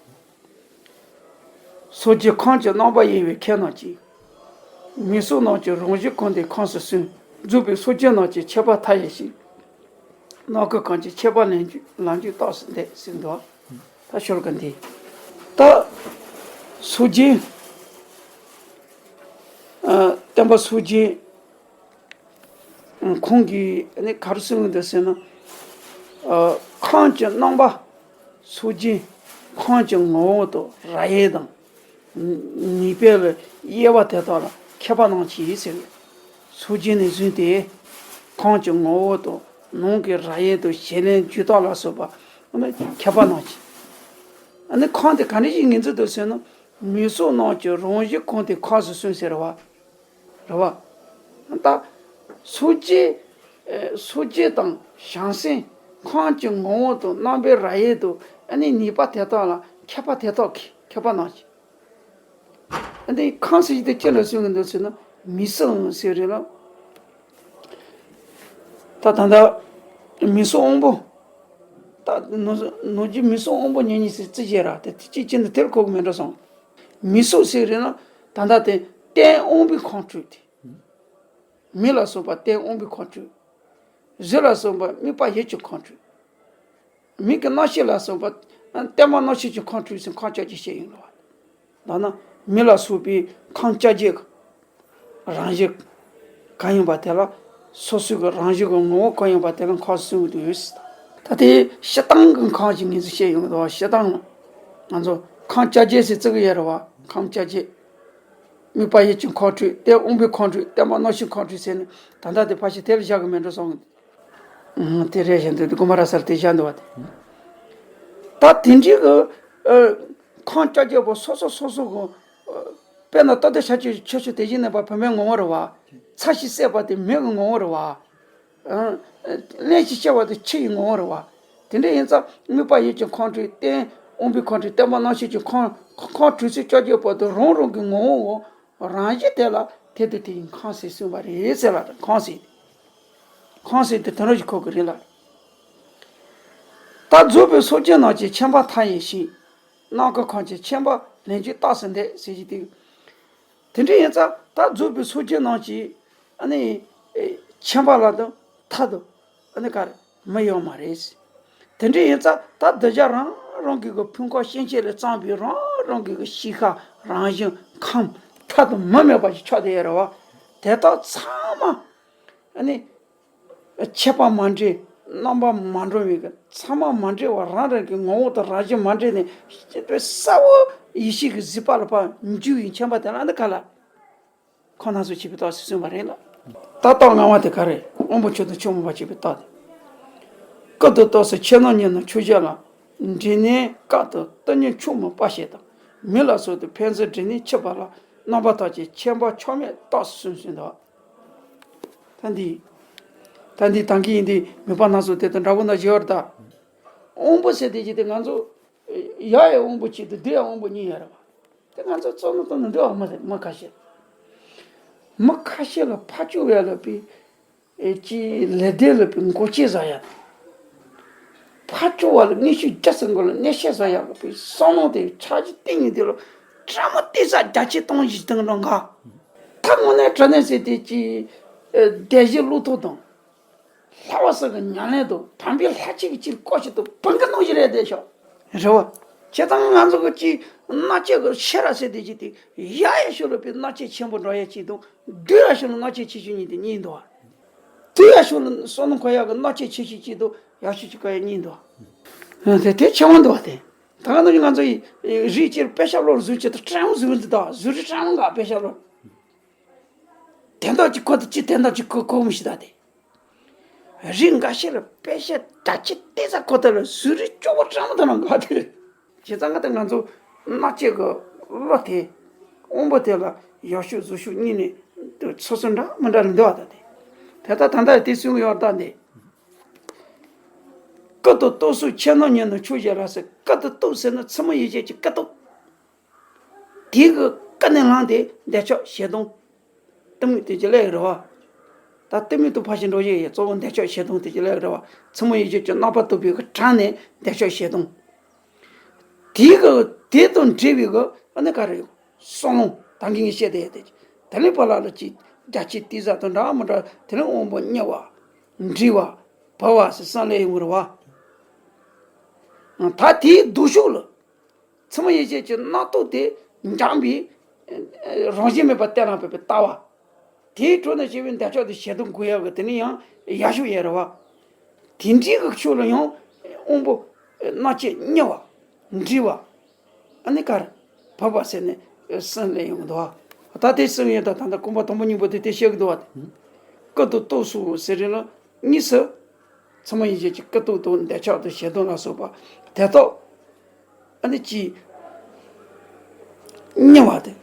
སོ་སྐྱེ་ཁམས་ཀྱི་རྣམ་པར་དབྱེ་བའི་ཁྱད་རྣམས་ཀྱིས། མིང་གཟུགས་རྣམས་ཀྱི་རང་བཞིན་གང་དེ་ཁམས་སུ་སོན། རྫོགས་པའི་སོ་སྐྱེ་རྣམས་ཀྱི་ཁྱད་པར་མཐའ་ཡས་ཤིང་། རྣམ་ཀུན་གང་ཀྱང་ཁྱད་པར་ལམ་རྒྱུད་ལམ་རྒྱུད་རྟགས་སུ་འདོད་ཟེར་འདུག་ད་ཤོར་ག་འདི། ད་སོ་སྐྱེ། ཨ། སྟོན་པ་སོ་སྐྱེ། ཁོང་གིས་ནི་ག་རེ་གསུངས་འདུག་ཟེར་ན། ཨ། ཁམས་ཀྱི་རྣམ་པ། སོ་སྐྱེ། ཁམས་ཀྱི་ངོ་བོ་དང་རབ་དབྱེ་དང་། ནུས་པ་ལ་དབྱེ་བ་དེ་དག་ལ་ཁྱད་པར་སྣང་བྱེད་ཟེར་བས། སོ་སྐྱེ་ནས་བཟུང་སྟེ། ཁམས་ཀྱི་ངོ་བོ་དང་ནང་གི་རབ་དབྱེ་དང་བྱེད་ལས་རྒྱུ་དག་ལ་སོགས་པ་ཁྱད་པར་སྣང་བྱེད། ཨ་ནི་ཁམས་དེ་ག་འདྲ་ཞིག་ངོས་འཛིན་འདུག་ཟེར་ན། མིང་གཟུགས་རྣམས་ཀྱི་རང་བཞིན་གང་དེ་ཁམས་སུ་སོན་ཟེར་བ། རེད་བ། ད། སོ་སྐྱེ། ཨེ། སོ་སྐྱེ་དང་བྱང་སེམས། ཁམས་ཀྱི་ངོ་བོ་དང་རྣམ་པའི་རབ་དབྱེ་དང་ཨ་ནི་ནུས་པ་དེ་དག་ལ་ཁྱད་པར་དེ་དག་གི་ཁྱད་པར་སྣང་བྱེད། ཨ་ནི་ཁམས་ཟེར་གྱི་དེ་ཅི་ལ་གསུངས་ཀྱི་འདུག་ཟེར་ན་མིང་གཟུགས་ཟེར་རེད་ལ། ད་ད་ལྟ་མིང་གཟུགས་དབང་པོ། ད་ནོར་ནོར་གྱི་མིང་གཟུགས་དབང་པོ་ཉིད་གཉིས་ཟེར་རྩི་བྱེད་ར་དེ་དེ་གཅིག་ཅན་དུ་དེར་གོ་གི་མེད་འགྲོ་སོང་། མིང་གཟུགས་ཟེར་རེད་ན་ད་ལྟ་དེ་རྟེན་དབང་པོའི་ཁམས་སྤྲུལ་ཏེ། མིག་ལ་སོགས་པ་རྟེན་དབང་པོའི་ཁམས་སྤྲུལ། གཟུགས་ལ་སོགས་པ་དམིགས་པ་ཡིད་ཀྱི་ཁམས་སྤྲུལ། མིག་གི་རྣམ་ཤེས་ལ་སོགས་པ་ཨ་ནི་རྟེན་པ་རྣམ་ཤེས་ཀྱི་ཁམས་སྤྲུལ་ཟེར་ཁམས་བཅོ་བརྒྱད་བཤད་ཡིན་ལ། མདོར་ན་མིག་ལ་སོགས་པའི་ཁམས་བཅོ་བརྒྱད་ཀྱི་རང་བཞིན་གང་ཡིན་པ་དེ་ལ་སོ་སོའི་གི་རང་བཞིན་གྱི་ངོ་བོ་གང་ཡིན་པ་དེ་ལ་ཁམས་སུ་སོན་དུ་ཡོད་ཟེར། ད་དེ་སྤྱིར་བཏང་གི་ཁམས་ཤིག་ངེས་ཚིག་བཤད་ཡོང་གི་འདུག་བ། སྤྱིར་བཏང་ང་ཚོ་ཁམས་བཅོ་བརྒྱད་ཟེར་བརྩི་གི་ཡོད་རེད་བ། ཁམས་བཅོ་བརྒྱད། དམིགས་པ་ཡིད་ཀྱི་ཁམས་སྤྲོས། རྟེན་དབང་པོའི་ཁམས་སྤྲོས། བརྟེན་པ་རྣམ་ཤེས་ཁམས་སྤྲོས་ཟེར་ནས། ད་ལྟ་དེ་ཕལ་ཆེར་དེ་ལ་བཞག་གི་མེད་འགྲོ་སོང་། ཨང་། དེ་རེད་བཞིན་དུ་དགོན་པ་ར་སར་དེ་བཞག་འདུག་བ། དེ་ད་དེ་འདྲའི་གི་ཨ་ཁམས་བཅོ་བརྒྱད་པོ་སོ་སོ་སོ་སོ་གི། ཨ་དཔེར་ན་ལྟོ་ལྡིར་ཤ་ཆུ་ཆུ་ཆུ་དེ་བཞིན་གནས་པ་བུད་མེད་ངོ་བོ་རེད་བ། ཚ་ཞིང་བསྲེགས་པ་དེ་མེ་གི་ངོ་བོ་རེད་བ། ཨ་རླན་ཞིང་གཤེར་བ་དེ་ཆུ་ཡི་ངོ་བོ་རེད་བ། དེ་འདྲ་ཡིན་ཙང་དམིགས་པ་ཡིད་ཀྱི་ཁམས་སྤྲོས། རྟེན་དབང་པོའི་ཁམས་སྤྲོས། བརྟེན་པ་རྣམ་ཤེས་ཀྱི་ཁམས། ཁམས་སྤྲོས་ཚུལ་བཅོ་བརྒྱད་པོ་དེ་རང་རང་གི་ངོ་བོ། རང་བཞིན་དེ་ལ་དེ་དང་དེ་ཡི་ཁམས་ཟེར་གསུངས་པ་རེད་ཟེར་ལ། ཁམས་ཟེར། ཁམས་ཟེར་དེ་དོན་རང་བཞིན་ཁོ་གི་རེད་ལ། ད་རྫོགས་པའི་སངས་རྒྱས་རྣམས་ཀྱི་མཁྱེན་པ་མཐའ་ཡས་ཤིང་། ནམ་མཁའ་ཁམས་ཀྱི་མཁྱེན་པ་ལན་གཅིག་རྟགས་སུ་འདས་ཟེར་གྱི་དེ། དེ་འདྲ་ཡིན་ཙང་ད་རྫོགས་པའི་སངས་རྒྱས་རྣམས་ཀྱི་ཨ་ནི་ཨེ་མཁྱེན་པ་ལ་དང་མཐའ་དང་ཨ་ནི་ག་རེ་མི་ཡོད་མ་རེད། དེ་འདྲ་ཡིན་ཙང་ད་གདུལ་བྱ་རང་རང་གི་གི་ཕུང་ཁམས་སྐྱེ་མཆེད་ལས་བརྩམས་པའི་རང་རང་གི་གི་གཤིས་ཀ་རང་བཞིན་ཁམས་མཐའ་དང་མུ་མེད་པ་ཞིག་ཆགས་བསྡད་ཡོད་རེད་བ། དེ་དག་ཚང་མ་ཨ་ནི་ཁྱད་པར་མ་འདྲེས། རྣམ་པ་མ་འདྲ་བའི་གི་ཚང་མ་མ་འདྲེས་པ། རང་རང་གི་ངོ་བོ་དང་རང་བཞིན་མ་འདྲེས་ནས་དཔེ་གསལ་བོ་ཡེ་ཤེས་ཀྱི་གཟིགས་པ་ལ་ཕར་འཇུག་པའི་མཁྱེན་པ་དེ་ལ་ནི་ག་ལ། ཁམས་སྣ་ཚོགས་ཕྱེ་བའི་རྟགས་སུ་གསུངས་པ་རེད་ལ། ད་རྟགས་ལྔ་པ་དེ་ག་རེ། དབང་པོ་ཆོས་དང་ཆོས་མིན་པ་ཕྱེ་བའི་རྟགས་དེ། སྐུ་དང་སྟོབས་སུ་ཁྱེད་རྣམ་ཉིད་ནི་ཆོས་བརྒྱད་ལ། འདྲེས་ནས་སྐབས་དང་སྟོབས་ཉིད་ཆོས་མིན་པ་ཞེས་དང་། མིང་ལ་སོགས་ཏེ་ཕན་ཚུན་འདྲེས་ནས་འཆད་པ་ལ། རྣམ་པར་ཐར་ཅིང་མཁྱེན་པ་ཆགས་མེད་རྟགས་སུ་གསུངས་ཟིན་ཏོ། ད་འདི། ད་འདི་དང་གི་ཡིན་ཏེ་མིན་པ་སྣ་ཚོགས་དེ་དང་འདྲ་བོ་ན་བཞི་བར་ད། དབང་པོ་ཟེར་དེ་ཅི་སྟེ་ང་ཚོ། ཡར་ཡང་དབང་པོ་གཅིག་དང་འདི་ཡང་དབང་པོ་གཉིས་ཡོད་རེད་བ། དེ་ང་ཚོ་བསམ་བློ་བཏང་ན་འདི་བ་མ་ཟེར་མི་ཁ་ཤས། མི་ཁ་ཤས་ལ་ཕར་ཕྱོགས་ཡ་ལ་པའི་ཨེ་ཅི་ལེ་དེ་ལ་པའི་མགོ་ཅི་ཟ་ཡ། ཕར་ཕྱོགས་བ་ལ་དངོས་ཤུགས་རྒྱ་ཟེར་མགོ་ལ་གནས་བཤད་ཟ་ཡ་ལ་པའི་བསམ་བློ་དེ་ཆགས་ཀྱི་སྟེང་ནས་དེ་ལ་བཀྲ་མ་བལྟས་ས་རྒྱ་ཆེ་གཏོང་བཞིན་དང་རང་ག་ད་དངོས་གནས་དྲང་གནས་ཟེར་དེ་ཅི་ཨེ་སྡེ་བཞི་བློ་ཐོག་དང་། ལྷ་བ་སོགས་ཀྱི་ཉམས་ལེན་དང་དམ་པའི་ལྷ་ཆོས་ཀྱི་ཕྱིར་བཀོད་ཞིག་ཏུ་བུན་གྱི་གནང་ཞིག་རེད་དེ་ཤོག་རེད་བ། བྱས་ཙང་ང་ཚོ་གི་ཅིག་མནའ་བཅད་ཀྱི་ཤེས་རབ་ཟེར་དེ་ཅིག་དེ་ཡ་ཡ་ཤོད་ལ་པའི་མནའ་བཅད་ཆེན་པོ་འགྲོ་ཡ་གཅིག་དང་སྡུག་ཡ་ཤོད་ལ་མནའ་བཅད་ཆེ་ཤོས་གཉིས་དེ་གཉིས་འདུག་བ། སྡུག་ཡ་ཤོད་ལ་བསམ་བློ་འཁོར་ཡ་གི་མནའ་བཅད་ཆེ་ཤོས་གཅིག་དང་ཡ་ཤོད་གཅིག་བཀག་ཡ་གཉིས་འདུག་བ། དེ་དེ་ཆེ་བ་འདུག་བ་དེ། ད་ག་ནང་བཞིན་ང་ཚོ་ཡི་རིགས་སྤྱིར་དཔེ་ཆ་ཀློག་ཟུར་ཆེད་དུ་ཀྲང་ཟུར་འདི་དང་ཟུར་ཀྲང་འགའ་དཔེ་ཆ་ཀློག་དེ་འདྲ་ཅིག་གོ་དེ་ཅི་དེ་འདྲ་ཅིག་གོ་གོ་མི་ཤེས་ད་དེ། རིགས་འགའ་ཤས་ལ་དཔེ་བཤད་གྲ་ཆི་བལྟས་ས་ཁོ་ཐག་ལ་ཟུར་རིགས་སྐྱོ་བོ་ཀྲང་མོ་དེ་རང་ག་དེ། བྱས་ཙང་ང་དང་ང་ཚོ་མནའ་བཅད་གི་བློ་དེ་དབང་པོ་དེ་ལ་ཡར་ཤུགས་ཟུར་ཤུགས་གཉིས་ནས་དུ་སོ་སོ་འདྲ་མི་འདྲ་ལ་འདུག་བ་ད་དེ། དེ་ལྟར་ད་ལྟ་དེ་གསུང་གི་ཡོད་ད་འདི། སྐུ་དང་སྟོབས་སུ་ཁྱེད་རྣམ་ཉིད་ནི་ཆོས་བརྒྱད་ལ་ཟེར། སྐུ་དང་སྟོབས་ཟེར་ན་ཚད་མ་ཡེ་ཤེས་ཀྱི་སྐུ་སྟོབས། དེ་གི་ཀ་ནས་ལངས་ཏེ་འདོད་ཆགས་ཞེ་སྡང་གཏི་མུག་དེ་ཅི་ལས་རེད་བ། ད་གཏི་མུག་དང་ཕར་ཞིག་འགྲོ་བཞིན་ཡོད། གཙོ་བོ་འདོད་ཆགས་ཞེ་སྡང་དེ་ཅི་ལས་རེད་བ། ཚད་མ་ཡེ་ཤེས་ཀྱི་རྣམ་པར་རྟོག་པའི་གི་གྲངས་ནས་འདོད་ཆགས་ཞེ་སྡང་། དེ་གི་དེ་དང་འབྲེལ་བའི་གི་ཨ་ནི་ག་རེ་ཡོད། བསམ་བློ་ད་གིན་ངས་བཤད་དེ་ཡོད་དེ། དེ་ནས་བར་ལ་ལ་ཅིག་རྒྱ་ཆེ་བལྟས་ས་དང་འདྲ་མི་འདྲ། དེ་ནས་དབང་པོ་མྱུར་བ། འདྲིས་པ། བུ་བ་ཟེར་བསམ་ལས་ཡོང་གི་རེད་བ། ད་དེའི་ལྡོག་ཕྱོགས་ལ། ཚད་མ་ཡེ་ཤེས་ཀྱི་རྣམ་རྟོག་དེ་འཇམ་པའི་རང་བཞིན་མེད་པ་གཏན་ལ་ཕབ་པའི་ལྟ་བ། དེའི་གྲོགས་ནས་སྐྱེ་བའི་འདོད་ཆགས་དེ་ཞེ་སྡང་དགོས་ཡག་གི་དེ་ནི་ཡང་ཡར་ཤུགས་ཡོད་རེད་བ། དེ་འདྲའི་གི་ཕྱོགས་ལ་ཡང་དབང་པོ་རྣམ་དཔྱོད་མྱུར་བ། འདྲིས་པ། ཨ་ནི་ག་རེ། བབ་པ་ཟེར་ནས་གསུམ་ལས་ཡོང་གི་འདུག་བ། ད་དེ་གསུམ་ཡོད་ད། ད་ལྟ་རྐང་པ་དང་པོ་གཉིས་པོ་དེ་དེ་བཤད་གི་འདུག་བ། སྐུ་དང་སྟོབས་སུ་ཟེར་རེད་ལ་གཉིས་སུ། ཚད་མ་ཡེ་ཤེས་ཀྱི་སྐུ་སྟོབས་དང་འདོད་ཆགས་དང་ཞེ་སྡང་ལ་སོགས་པ་དེ་དག་ཨ་ནི་ཅི། མྱུར་བ་དེ།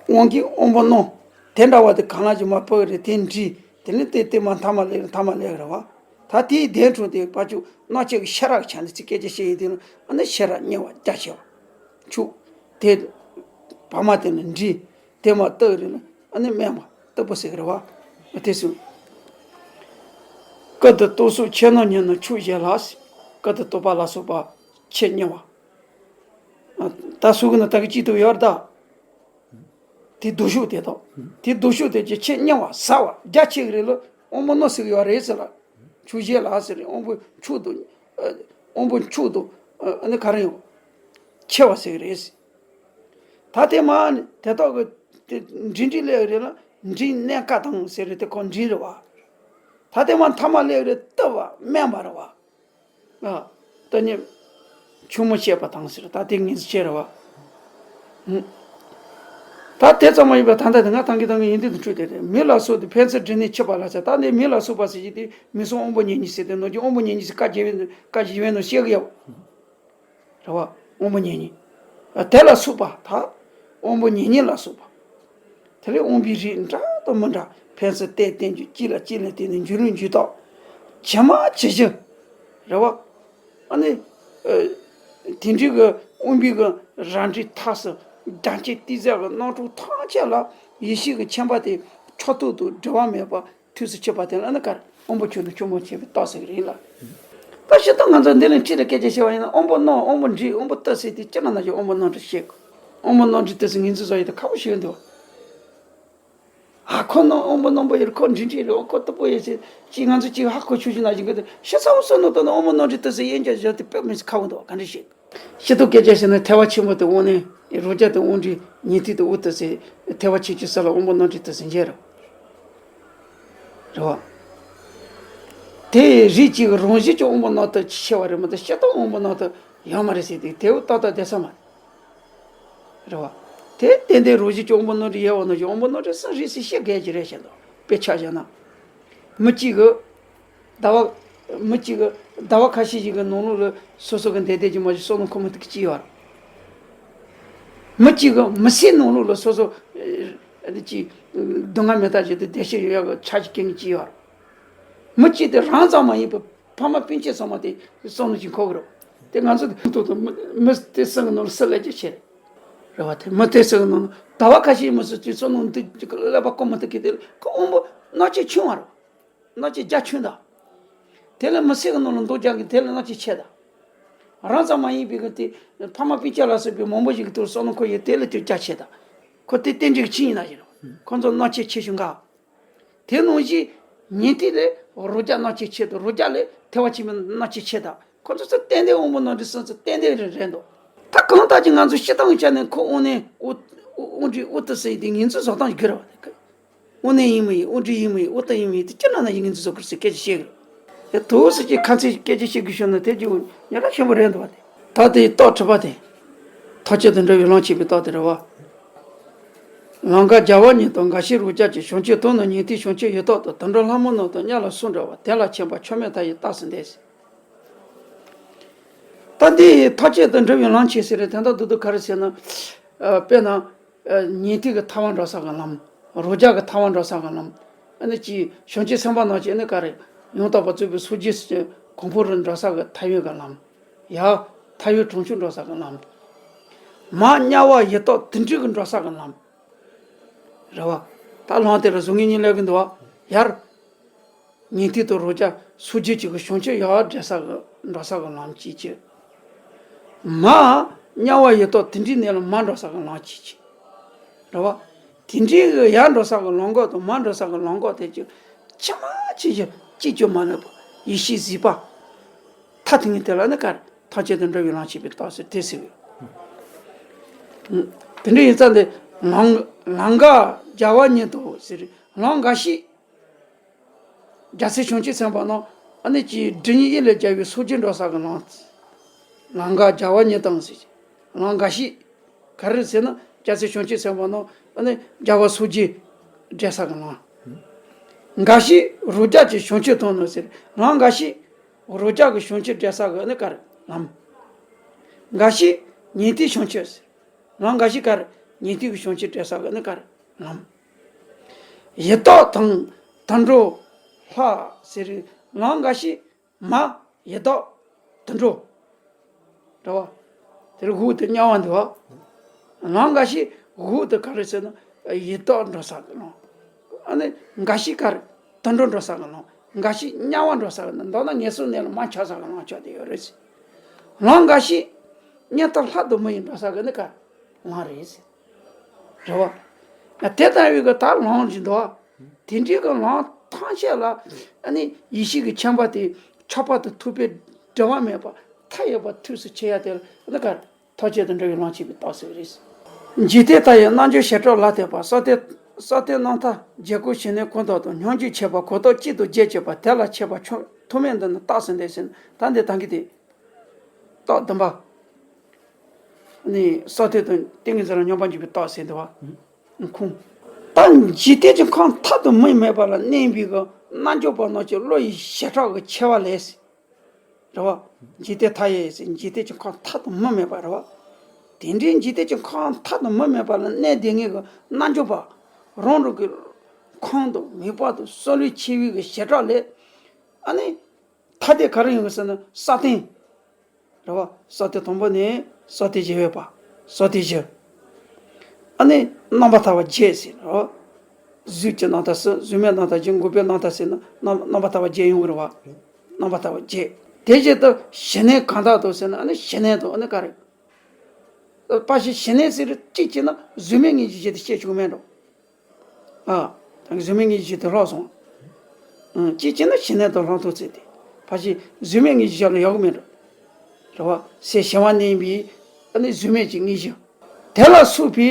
དབང་གིས་དབང་པོ་རྣམས་དེ་འདྲ་བ་དེ་གང་ལ་ཅི་མ་སྤོ་གི་རེད། དེ་འདྲི། དེ་ནི་དེ་དེ་མ་མཐའ་མ་ལེགས་རེད། མཐའ་མ་ལེགས་རེད་བ། ད་དེའི་གདན་དྲུང་དེ་ཕར་ཚུར་རྣམ་དཔྱོད་ཀྱི་ཤེས་རབ་ཀྱི་ཆ་ནས་ཅི་སྐད་ཆ་བཤད་ཡིན་དེ་ནི་ཨ་ནི་ཤེས་རབ་མྱུར་བ་རྒྱ་ཆེ་བ། ཆུ། དེ། བ་མ་དེ་ནི་འདྲི། དེ་མ་སྟག་རེད་ན་ཨ་ནི་སྨན་པ་སྟག་པོ་ཟེར་གི་རེད་བ། དེ་སུ། སྐུ་དང་སྟོབས་སུ་ཁྱེད་རྣམ་ཉིད་ནི་ཆོས་བརྒྱད་ལ། སྐུ་དང་སྟོབས་པ་ལ་སོགས་པ་ཁྱེད་མྱུར་བ། ད་སུ་གི་ན་ད་གི་ཅི་ཐུབ་ཡོད་ད། དེ་ལྡོག་ཕྱོགས་དེ་དག་དེ་ལྡོག་ཕྱོགས་དེ་ཀྱི་ཁྱེད་མྱུར་བ་ཟ་བ་རྒྱ་ཆེ་གི་རེད་ལ་དབང་པོ་རྣོ་ཟེར་གི་ཡོད་རེད་ཟེར་ལ། ཆོས་བརྒྱད་ལ་ཟེར་རེད། དབང་པོ་མཆོག་ཏུ། དབང་པོ་མཆོག་ཏུ། ཨ་ནི་ག་རེ་ཡོད། ཆེ་བ་ཟེར་གི་རེད། ད་དེ་མ་ནི་དེ་དག་གི་དེ་འདྲི་འདྲི་ལས་རེད་ལ་འདྲི་གནས་ཀ་དང་ཟེར་རེད། དེ་ཁོ་འདྲི་རེད་བ། ད་དེ་མ་མཐའ་མ་ལས་རེད་ལྟ་བ་སྨན་པ་རེད་བ། ཨ། ལྟ་ཉེས་ཆུང་མོ་བཤད་པ་དང་ཟེར། ད་དེ་ངེས་ཅན་རེད་བ། ཧུམ། ད་དེ་ཙམ་མ་ཡིན་པར་ད་ལྟ་དེ་ང་ཐང་གི་ཐང་གི་ཡིན་དུས་དུ་འཁྲུལ་དེ་རེད། མི་ལ་སོགས་ཏེ་ཕན་ཚུན་འདྲི་ནས་འཆི་བ་ལ་ཟེར། ད་ནི་མི་ལ་སོགས་པ་ཟེར་གྱི་དེ་མི་སོགས་དབང་པོ་ཉེ་གཉིས་ཟེར་དེ་ནོར་གྱི་དབང་པོ་ཉེ་གཉིས་ཟེར་བཀའ་བརྒྱད་པའི་བཀའ་བརྒྱད་པའི་ནང་བཤད་གི་ཡོད། རེད་བ། དབང་པོ་ཉེ་གཉིས། དེ་ལ་སོགས་པ་ད། དབང་པོ་ཉེ་གཉིས་ལ་སོགས་པ། དེ་ལས་དབང་པོའི་རིགས་འདྲ་དང་མི་འདྲ་ཕན་ཚུན་བལྟས་བསྟན་རྒྱུ་གཅིག་ལ་གཅིག་ལ་བརྟེན་ནས་འགྱུར་རུང་འགྱུར་ཐབས། ཇི་མ་ཇི་བཞིན། རེད་བ། ཨ་ནི། ཨ། དེ་འདྲའི་གི་དབང་པོའི་གི་རང་འགྲེལ་ཐབས་སུ་བདག་གཅིག་ཏི་ཟ་གི་རྣམ་གྲངས་ཐམས་ཅད་ལ་ཡེ་ཤེས་ཀྱི་མཁྱེན་པ་དེ་ཕྲག་དོག་དང་འབྲེལ་བ་མེད་པ། ཐུགས་སུ་ཆུད་པ་དེ་ལ་ནི་གར་དབང་པོ་ཆོས་དང་ཆོས་མ་ཆད་པའི་རྟགས་ཟེར་གི་རེད་ལ། ད་སྤྱིར་བཏང་ང་ཚོ་འདི་ལ་ཁྲིད་ལ་སྐད་ཆ་བཤད་པ་ཡིན་ན་དབང་པོ་རྣོ་དབང་པོ་འདྲེས་དབང་པོ་གཏི་ཟེར་དེ་སྤྱིར་ན་ན་ཞིག་དབང་པོ་རྣོ་འདྲེས་བཤད་དགོས། དབང་པོ་རྣོ་འདྲེས་གཏི་ཟེར་ངོས་འཛིན་བཟོ་ཡི་ད་ཁག་པོ་ཞིག་འདུག་ཨ་ཁོ་རྣོ་དབང་པོ་རྣོན་པོ་ཡོད་ཁོ་འདྲེས་འདྲེས་རེད་ཁོ་སྟུག་པོ་ཡོད་ཟེར་ཅིག་ང་ཚོ་ཅིག་ཧ་གོ་ཆོག་ཆོག་ན་ཞིག་གི་ཤ་ཚ་བོ་བསོད་ནམས་དང་ནི་དབང་པོ་རྣོ་འདྲེས་གཏི་ཟེར་དབྱེ་འབྱེད་བཟོ་དེ་དཔེ་མི་སྲིད་ཁག་པོ་འདུག་ག་འདྲ་ཞིག་སྤྱིར་བཏང་སྐད་ཆ་བཤད་ན་ཐལ་བ་ཆེན་པོ་དེ་དབང་རྣོན་རོ་བརྒྱ་དེ་དབང་འདྲེས་ཉན་ཐོས་དེ་དབང་གཏི་ཟེར་ཐལ་བ་ཆེ་ཆུང་ས་ལ་དབང་པོ་རྣོན་འདྲེས་གཏི་ཟེར་མཇལ་རོ། རེད་བ། དེ་རིགས་གཅིག་གི་རང་བཞིན་གྱི་དབང་པོ་རྣོན་གཏི་ཆེ་བ་རེད་མ་གཏོགས་སྤྱིར་བཏང་དབང་པོ་རྣོན་གཏི་ཡོད་མ་རེད་ཟེར་དེ་དེའུ་ཏག་ཏག་བསྡད་ས་མ་རེད། རེད་བ། དེ་ཏན་ཏན་རང་བཞིན་གྱི་དབང་པོ་རྣོན་འདྲེས་ཡོད་པ་ནང་བཞིན་དབང་པོ་རྣོན་འདྲེས་གསུམ་རེད་ཟེར་བཤད་དགོས་ཀྱི་རེད་བཤད་འདུག་དཔེ་ཆ་བཞག་ན། མི་གཅིག་གི་ཟླ་བ། མི་གཅིག་གི་ཟླ་བ་ཁ་ཤས་ཤིག་གི་ནང་ལོགས་ལ་སོ་སོ་གི་འདས་འདས་ཀྱི་མ་གཞི་བསོད་ནམས་ཁོ་མི་ཐུག་གཅིག་ཡོད་རེད། མི་གཅིག་གི་མི་ཚེའི་ནང་ལོགས་ལ་སོ་སོ་ཨ་ནི་གཅིག་སྡུག་བསྔལ་མི་རྟག་བཞིན་དུ་བདེ་གཤེགས་ཡོད་ཡག་གི་ཆ་ཞིག་སྐྱེ་མཁན་གཅིག་ཡོད་རེད། མི་གཅིག་དེ་རང་ཙམ་མ་ཡིན་པར་ཕ་མ་སྤུན་མཆེད་ཚང་མ་དེ་བསོད་ནམས་ཀྱིས་འཁོར་གི་རེད། དེ་ང་ཚོ་དེ་ཐོག་ཏུ་མི་མི་དེ་གསུམ་གི་ནང་ལ་སུ་ལས་ཀྱང་ཆེ་རེད། རེད་བ། དེ་མི་དེ་གསུམ་གི་ནང་ལ་ཟླ་བ་ཁ་ཤས་མི་སུ་དེ་བསོད་ནམས་འདི་ཀླད་པ་ཀོ་མི་ཐུབ་ཀི་དེ་ལ་ཁོ་དབང་པོ་རྣོན་གཏི་ཆུང་བ་རེད། རྣོན་གཏི་རྒྱ་ཆུང་ད། དེ་ལ་མི་ཚེ་གི་ནང་ལ་འདུག་རྒྱག་གི་དེ་ལ་རྣོན་གཏི་ཆེ་ད། རང་ཙམ་མ་ཡིན་པའི་གི་དེ་ཕ་མ་སྤུན་མཆེད་ལ་སོགས་པའི་མང་པོ་ཞིག་གི་ཐོག་བསོད་ནམས་འཁོར་ཡོད་དེ་ལ་དེ་རྒྱ་ཆེ་ད། ཁོ་དེ་རྟེན་འབྲེལ་གྱི་ཆིངས་ཡིན་ན་ཞིག་རེད། ཁོ་ཚོ་རྣོན་གཏི་ཆེ་ཆུང་འགའ། དེ་ནང་བཞིན་ཉན་ཐོས་ལས་རང་རྒྱལ་རྣོན་གཏི་ཆེ་དང་རང་རྒྱལ་ལས་ཐལ་བ་ཆེན་པོའི་རྣོན་གཏི་ཆེ་དང་ཁོ་ཚོ་ཚོ་ཏན་ཏན་དབང་པོ་རྣོན་འདྲེས་གསུམ་ཚོ་ཏན་ཏན་རེད་རེད་འདུག་ད་གང་ལྟར་གྱི་ང་ཚོ་སྤྱིར་བཏང་གི་ཆ་ནས་ཁོ་དབང་རྣོན་དབང་དབང་འདྲེས་དབང་གཏི་ཟེར་ཡི་དེ་ངོས་འཛིན་བཟོ་སྟངས་ཤིག་གི་རེད་བ། དབང་རྣོན་ཡིན་མི་ཡིན་དབང་འདྲེས་ཡིན་མི་ཡིན་དབང་གཏི་ཡིན་མི་ཡིན་དེ་སྤྱིར་ན་ན་ཡིན་ངོས་འཛིན་བཟོ་དགོས་ཟེར་སྐད་ཆ་བཤད་གི་རེད། དེ་ཐུགས་སུ་ཅིག་ཁ་ཚིག་སྐད་ཆ་བཤད་དགོས་བྱུང་ན་དེ་ཀྱི་ཉེ་རབས་ཆེན་པོ་རེད་འདུག་བ། དེ་ད་དེའི་རྟགས་གྲུབ་པ་དེ། ཐམས་ཅད་དུ་འགྲོ་བའི་ལམ་ཆེན་པོའི་རྟགས་དེ་རེད་བ། ལམ་འགག་བྱ་བ་ཉིད་དང་འགའ་ཞིག་རང་རྒྱལ་གྱི་བྱང་ཆུབ་དོན་ནི་ཉན་ཐོས་བྱང་ཆུབ་ཡི་དྭགས་དང་དུད་འགྲོ་ལྷ་མོ་རྣམས་དང་དམྱལ་ལ་སོགས་འགྲོ་བ་དེ་ལ་མཁྱེན་པ་ཆགས་མེད་མཐའ་ཡས་རྟགས་སུ་འདས་ཟེར། ད་འདི་ཐམས་ཅད་དུ་འགྲོ་བའི་ལམ་ཆེན་ཟེར་རེད་དེ་འདྲ་འདུག་འདུག་ག་རེ་ཟེར་ན། ཨ། དཔེར་ན། ཨ། ཉན་ཐོས་ཀྱི་ཐར་བ་འགྲོ་ས་གི་ལམ། རང་རྒྱལ་གྱི་ཐར་བ་འགྲོ་ས་གི་ལམ། ཨ་ནི་ཅི་བྱང་ཆུབ་སེམས་དཔའ་རྣམས་ཀྱི་ཨ་ནི་ག་རེ། ཡང་དག་པར་རྫོགས་པའི་སངས་རྒྱས་ཀྱི་གོ་འཕང་རུ་འགྲོ་ས་གི་ཐར་ཡུལ་གྱི་ལམ། ཡ། ཐར་ཡུལ་གྲོང་ཆོག་འགྲོ་ས་གི་ལམ། མ་དམྱལ་བ་ཡི་དྭགས་དུད་འགྲོ་གི་འགྲོ་ས་གི་ལམ། རེད་བ། ད་ལམ་དེ་ལ་གཟུགས་བརྙན་གཉིས་སླེབས་ཀྱི་འདུག་བ། ཡར། ཉན་ཐོས་དང་རང་རྒྱལ་སངས་རྒྱས་ཀྱི་བྱང་ཆུབ་ཡར་འགྲོ་ས་གི་འགྲོ་ས་གི་ལམ་གཅིག་བྱས། མ། དམྱལ་བ་ཡི་དྭགས་དུད་འགྲོའི་གནས་ལ་མར་འགྲོ་ས་གི་ལམ་གཅིག་བྱས། རེད་བ། དེ་འདྲའི་གི་ཡར་འགྲོ་ས་གི་ལམ་འགོག་དང་མར་འགྲོ་ས་གི་ལམ་འགོག་དེ་ཅིག་ཇི་མ་ཇི་བཞིན་གཅིག་ཀྱང་མ་ལུས་པ་ཡེ་ཤེས་གཟིགས་པ། ཐ་དད་ངེས་དེ་ལ་ནི་གར་ཐམས་ཅད་དུ་འགྲོ་བའི་ལམ་ཆེན་པོའི་རྟགས་སུ་དེ་ཟེར་བས། དེ་འདྲ་ཡིན་ཙང་འདི་ལམ་ལམ་འགག་བྱ་བ་ཉིད་དོ་ཟེར། ལམ་འགའ་ཞིག་རྒྱལ་སྲས་བྱང་ཆུབ་སེམས་དཔའ་རྣམས་ཨ་ནི་ཀྱི་སྒྲིབ་གཉིས་དབྱེ་ལས་རྒྱལ་བའི་སངས་རྒྱས་འགྲོ་ས་གི་ལམ། ལམ་འགག་བྱ་བ་ཉིད་དང་ཟེར། ལམ་འགའ་ཞིག་ག་རེ་ཟེར་ན་རྒྱལ་སྲས་བྱང་ཆུབ་སེམས་དཔའ་རྣམས་ཨ་ནི་རྒྱལ་བ་སངས་རྒྱས་འགྲོ་ས་གི་ལམ། འགའ་ཞིག་རང་རྒྱལ་གྱི་བྱང་ཆུབ་དོན་ནོ་ཟེར། ལམ་འགའ་ཞིག་རང་རྒྱལ་གྱི་བྱང་ཆུབ་འགྲོ་ས་གི་ཨ་ནི་ག་རེ་ལམ། འགའ་ཞིག་ཉན་ཐོས་བྱང་ཆུབ་ཟེར། ལམ་འགའ་ཞིག་ག་རེ་ཉན་ཐོས་ཀྱི་བྱང་ཆུབ་འགྲོ་ས་གི་ཨ་ནི་ག་རེ་ལམ། ཡི་དྭགས་དང་དུད་འགྲོ་ལྷ་ཟེར། ལམ་འགའ་ཞིག་མ་ཡི་དྭགས་དུད་འགྲོ། རེད་བ། དེར་དབུགས་དེ་དམྱལ་བ་འདུག་བ། ལམ་འགའ་ཞིག་དབུགས་དེ་ག་རེ་ཟེར་ན་ཡི་དྭགས་འགྲོ་ས་གི་ལམ། ཨ་ནི་འགའ་ཞིག་ག་རེ་དུད་འགྲོ་འགྲོ་ས་གི་ལམ། འགའ་ཞིག་དམྱལ་བ་འགྲོ་ས་གི་ལམ། མདོར་ན་ངན་སོང་གནས་ལ་མ་ཆགས་ས་གི་ལམ་ཆགས་བསྡད་ཡོད་རེད། ལམ་འགའ་ཞིག་གཉན་སྟག་ལྷ་དུ་མི་ཡི་འགྲོ་ས་གི་ནི་ག་ལམ་རེད། རེད་བ། དེ་ལྟ་བུའི་གི་ད་ལམ་ཞིག་འདུག་བ། དེ་འདྲའི་གི་ལམ་ཐམས་ཅད་ལ་ཨ་ནི་ཡེ་ཤེས་ཀྱི་མཁྱེན་པ་དེ་ཁྱབ་པ་དང་ཐུག་པའི་འབྲལ་བ་མེད་པ་མཐའ་ཡས་པ་ཐུགས་སུ་ཆུད་ཡ་དེ་ལ་ཨ་ནི་ག་ཐམས་ཅད་དུ་འགྲོ་བའི་ལམ་ཆེན་པོའི་རྟགས་ཟེར་གི་རེད། འཇིག་རྟེན་མཐའ་ཡས་རྣལ་འབྱོར་བྱེ་བྲག་ལ་ལྟོས་པ། ས་སྟེང་ས་སྟེང་རྣམ་ཐར་རྒྱལ་སྐོར་ཞི་གནས་ཀུན་བདག་དང་། སྙོམས་འཇུག་ཁྱད་པར་གང་དག་གཅིག་ཏུ་བརྗོད་བྱེད་པ། དེ་ལ་མཁས་པ་ཆུང་ ཐོག་མའི་འདི་ནི་རྟགས་ཟེར་འདི་ཟེར་ན་ད་འདི་ད་གི་དེ། རྟགས་བདུན་པ། ནི་སྲ་མཐའི་དང་ཏིང་ངེ་འཛིན་ལ་སྙོམས་པར་འཇུག་པའི་རྟགས་ཟེར་འདི་བ། ཁུངས། ད་འཇིག་རྟེན་གྱི་ཁམས་མཐའ་དང་མུ་མེད་པ་ལ་གནས་པའི་གི་རྣལ་འབྱོར་པ་རྣམས་ཀྱི་བློ་ཡི་བྱེ་བྲག་གི་ཁྱད་པར་ལས། རེད་བ། འཇིག་རྟེན་མཐའ་ཡས་ཟེར་འཇིག་རྟེན་གྱི་ཁམས་མཐའ་དང་མུ་མེད་པ་རེད་བ། དེ་འདྲའི་འཇིག་རྟེན་གྱི་ཁམས་མཐའ་དང་མུ་མེད་པ་ལ་གནས་བསྡད་མཁན་གྱི་རྣལ་འབྱོར་པ། རང་རང་གི་ཁམས་དང་མོས་པ་དང་བསམ་བློའི་ཆེ་བའི་གི་བྱེ་བྲག་ལས། ཨ་ནི། ཐ་དད་ག་རེ་ཡོང་གི་ཟེར་ན་སྲ་མཐའི། རེད་བ། སྲ་མཐའི་དང་པོ་ནས་སྲ་མཐའི་བཞི་པ། སྲ་མཐའི་བཞི། ཨ་ནི་རྣམ་པར་ཐར་པ་བརྒྱད་ཟེར་རེད་བ། གཟུགས་ཀྱི་རྣམ་ཐར་གསུམ། གཟུགས་མེད་རྣམ་ཐར་བཞི། འགོག་པའི་རྣམ་ཐར་ཟེར་ན་རྣམ་རྣམ་པར་ཐར་པ་བརྒྱད་ཡོང་གི་རེད་བ། རྣམ་པར་ཐར་པ་བརྒྱད། དེ་བཞིན་དུ་ཞི་གནས་གང་དག་དང་ཟེར་ན་ཨ་ནི་ཞི་གནས་དང་ཨ་ནི་ག་རེ། ཕལ་ཆེར་ཞི་གནས་ཟེར་གཅིག་བྱས་ན་གཟུགས་མེད་ངེས་ཀྱི་གཞི་དེ་བཤད་ཆོག་གི་མེད་འགྲོ། ཨ། ད་གི་གཟུགས་མེད་ངེས་ཀྱི་གཞི་དེ་ལྷག་སོང་། ཨང་། གཅིག་བྱས་ན་ཞི་གནས་དང་ལྷག་མཐོང་ཚེ་དེ། ཕལ་ཆེར་གཟུགས་མེད་ངེས་ཀྱི་གཞི་ལ་ཡག་གི་མེད་འགྲོ། རེད་བ། སེམས་ཞི་བ་གནས་པའི་ཨ་ནི་གཟུགས་མེད་ཀྱི་ངེས་གཞི། དེ་ལ་སོགས་པའི་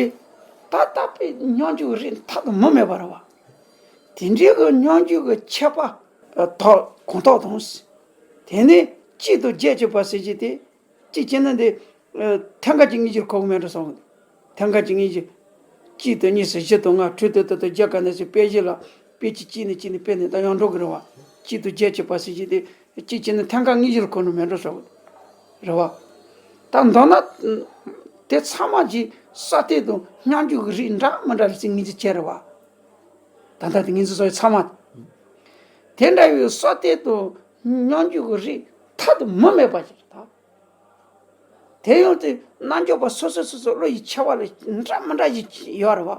ད་ལྟ་པའི་སྙོམས་འཇུག་རིགས་མཐའ་དང་མུ་མེད་པ་རེད་བ། དེ་འདྲའི་གི་སྙོམས་འཇུག་གི་ཁྱད་པར་དག་གང་དག་དང་། དེ་ནས་གཅིག་ཏུ་བརྒྱད་ཅེས་པ་ཟེར་གྱི་དེ། གཅིག་བྱས་ན་འདི། ཨ། ཐད་ཀ་གི་དངོས་གཞིར་གོ་གི་མེད་འགྲོ་བསམ་གི། ཐད་ཀ་གི་དངོས་གཞི། གཅིག་དང་གཉིས་སུ་བཞི་དང་ལྔ་དྲུག་དང་དྲུག་དང་བརྒྱད་ག་ནས་སུ་དཔེ་བཞི་ལ་དཔེ་གཅིག་གཅིག་ནས་གཅིག་ནས་དཔེ་ནས་ད་ཡང་འགྲོ་གི་རེད་བ། གཅིག་ཏུ་བརྒྱད་ཅེས་པ་ཟེར་གྱི་དེ་གཅིག་བྱས་ན་ཐད་ཀ་དངོས་གཞིར་གོ་འགྲོ་མེད་འགྲོ་བསམ་གི། རེད་བ། ད་མདོར་ན། དེ་ཚང་མ་གྱི་སྲ་མཐའི་དང་སྙོམས་འཇུག་གི་རིགས་འདྲ་མི་འདྲ་རེད་ཟེར་ངེས་ཅི་བྱས་རེད་བ། ད་ལྟ་དེ་ངེས་ཅི་བཟོ་ཡི་ཚང་མ། དེ་འདྲ་བའི་སྲ་མཐའི་དང་སྙོམས་འཇུག་གི་རིགས་མཐའ་དང་མུ་མེད་པ་ཞིག་རེད་ད། དེ་ཡང་དེ་རྣལ་འབྱོར་པ་སོ་སོ་སོ་སོ་བློ་ཡི་ཁྱད་པར་ལ་འདྲ་མི་འདྲ་ཞིག་ཡོད་རེད་བ།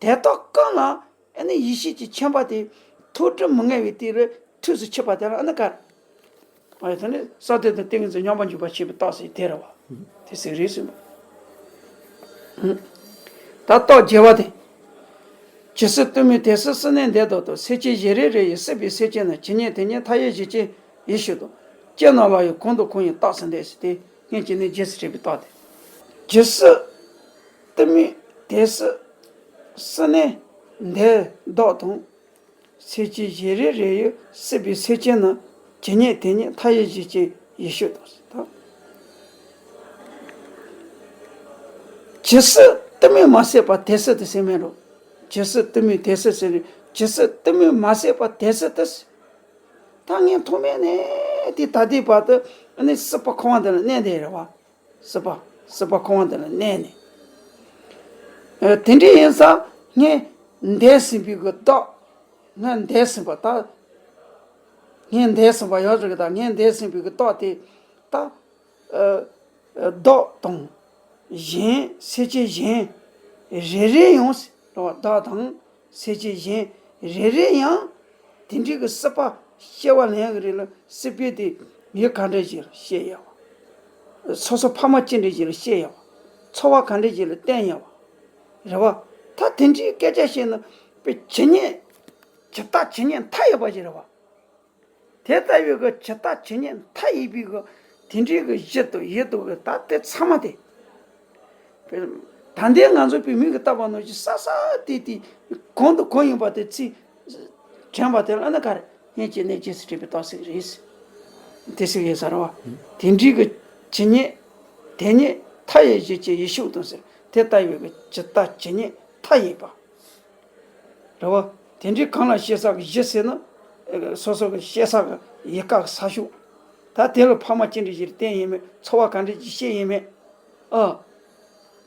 དེ་དག་ཀུན་ལ་ཨ་ནི་ཡེ་ཤེས་ཀྱི་མཁྱེན་པ་དེ་ཐུགས་དྲི་མི་མངའ་བའི་དེ་ལ་ཐུགས་སུ་ཆུད་པ་དེ་ལ་ཨ་ནི་དཀར། ཨ་ནི་དེ་ནི་སྲ་མཐའི་དང་ཏིང་ངེ་འཛིན་སྙོམས་པར་འཇུག་པ་ཞེས་པའི་རྟགས་ཟེར་དེ་རེད་བ། དེ་ཟེར་རེད་ཟེར་བ། ད་རྟགས་བརྒྱད་པ་དེ། ཇི་སྲིད་གཏི་མུག་དེ་སྲིད་སྲི་ནས་འདས་ལྡོག་ཏུ། སེམས་ཅན་བཞིན་རེ་རེ་ཡི་སྲིད་པའི་སེམས་ཅན་ནི། ཇི་སྙེད་དེ་སྙེད་མཐའ་ཡས་གཞི་ཅན་ཡེ་ཤེས་དང་། ཅི་རྣམས་ལ་ཡང་གང་དང་གང་ཡིན་རྟག་ཏུ་འདས་ཟེར་ཏེ་སྙེད་ཅིག་ནས་རྗེས་སུ་དྲན་པའི་རྟགས་ཏེ། ཇི་སྲིད་གཏི་མུག་དེ་སྲིད་སྲི་ནས་འདས་ལྡོག་དང་། སེམས་ཅན་བཞིན་རེ་རེ་ཡི་སྲིད་པའི་སེམས་ཅན་ནི། ཇི་སྙེད་དེ་སྙེད་མཐའ་ཡས་གཞི་ཅན་ཡེ་ཤེས་དང་། ཇི་སྲིད་གཏི་མུག་མ་ཟད་པ་དེ་སྲིད་དུ་ཟེར་མེད་འགྲོ། ཇི་སྲིད་གཏི་མུག་དེ་སྲིད་ཟེར་ནས་ཇི་སྲིད་གཏི་མུག་མ་ཟད་པ་དེ་སྲིད་དུ། ད་ངས་ཐོག་མེད་ནས་དེ་ད་ལྟའི་བར་དུ་ནི་སྲིད་པ་ཁོ་བ་འདི་ལ་གནས་བསྡད་རེད་བ། སྲིད་པ། སྲིད་པ་ཁོ་བ་འདི་ལ་གནས་ནས། ཨ། དེ་འདྲ་ཡིན་ཙང་ངས་འདས་ཟིན་པའི་གི་བདག་ངས་འདས་ཟིན་པ་ད། ངས་འདས་ཟིན་པ་ཡོད་རེད་གི། ད་ངས་འདས་ཟིན་པའི་གི་བདག་དེ་ད། ཨ། ཨ། བདག་དང་གཞན། སེམས་ཅན་གཞན་རེ་རེ་ཡང་། བདག་དང་སེམས་ཅན་གཞན་རེ་རེ་ཡང་དེ་འདྲའི་གི་སྲིད་པ་སྐྱེ་བ་ལེན་གི་རེད་ལ། སྲིད་པའི་དེ་ཡུལ་ག་འདྲ་ཞིག་ལ་སྐྱེ་ཡོད་པ། སོ་སོ་ཕ་མ་ཅི་འདྲ་ཞིག་ལ་སྐྱེ་ཡོད་པ། འཚོ་བ་ག་འདྲ་ཞིག་ལ་བརྟེན་ཡོད་པ། རེད་བ། ད་དེ་འདྲའི་སྐད་ཆ་བཤད་ན་དཔེ་ཇི་སྙེད། ཇི་ལྟ་ཇི་སྙེད་མཐའ་ཡས་པ་ཞིག་རེད་བ། དེ་ལྟ་བུའི་གི་ཇི་ལྟ་ཇི་སྙེད་མཐའ་ཡས་པའི་གི་དེ་འདྲའི་གི་གཞི་དང་ཡུལ་དང་གི་ད་དེ་ཚང་མ་དེ། ད་ལྟའི་ང་ཚོ་བོད་མི་གི་ལྟ་བ་ནང་བཞིན་ས་ས་དེ་དེ་གང་དང་གང་ཡིན་པ་དེ་ཚིག་དྲན་པ་དེ་ལ་ཨ་ནི་ག་རེ་སྙེད་ཅིག་ནས་རྗེས་སུ་དྲན་པའི་རྟགས་ཤིག་རེད། དེ་ཟེར་གི་ཡོད་ས་རེད་བ། དེ་འདྲའི་གི་ཇི་སྙེད་དེ་སྙེད་མཐའ་ཡས་གཞི་ཅན་ཡེ་ཤེས་དང་ཟེར། དེ་ལྟ་བུའི་གི་ཇི་ལྟ་ཇི་སྙེད་མཐའ་ཡས་པ། རེད་བ། དེ་འདྲའི་གང་ལ་སྐྱེ་ས་གི་གཞི་ཟེར་ན། སོ་སོ་གི་སྐྱེ་ས་གི་ཡལ་ག་གི་ས་ཕྱོགས། ད་དེ་ལ་ཕ་མ་ཅི་འདྲ་ཞིག་བསྟེན་ཡིན་མེད། འཚོ་བ་ག་འདྲ་ཞིག་བྱེད་ཡིན་མེད། ཨ།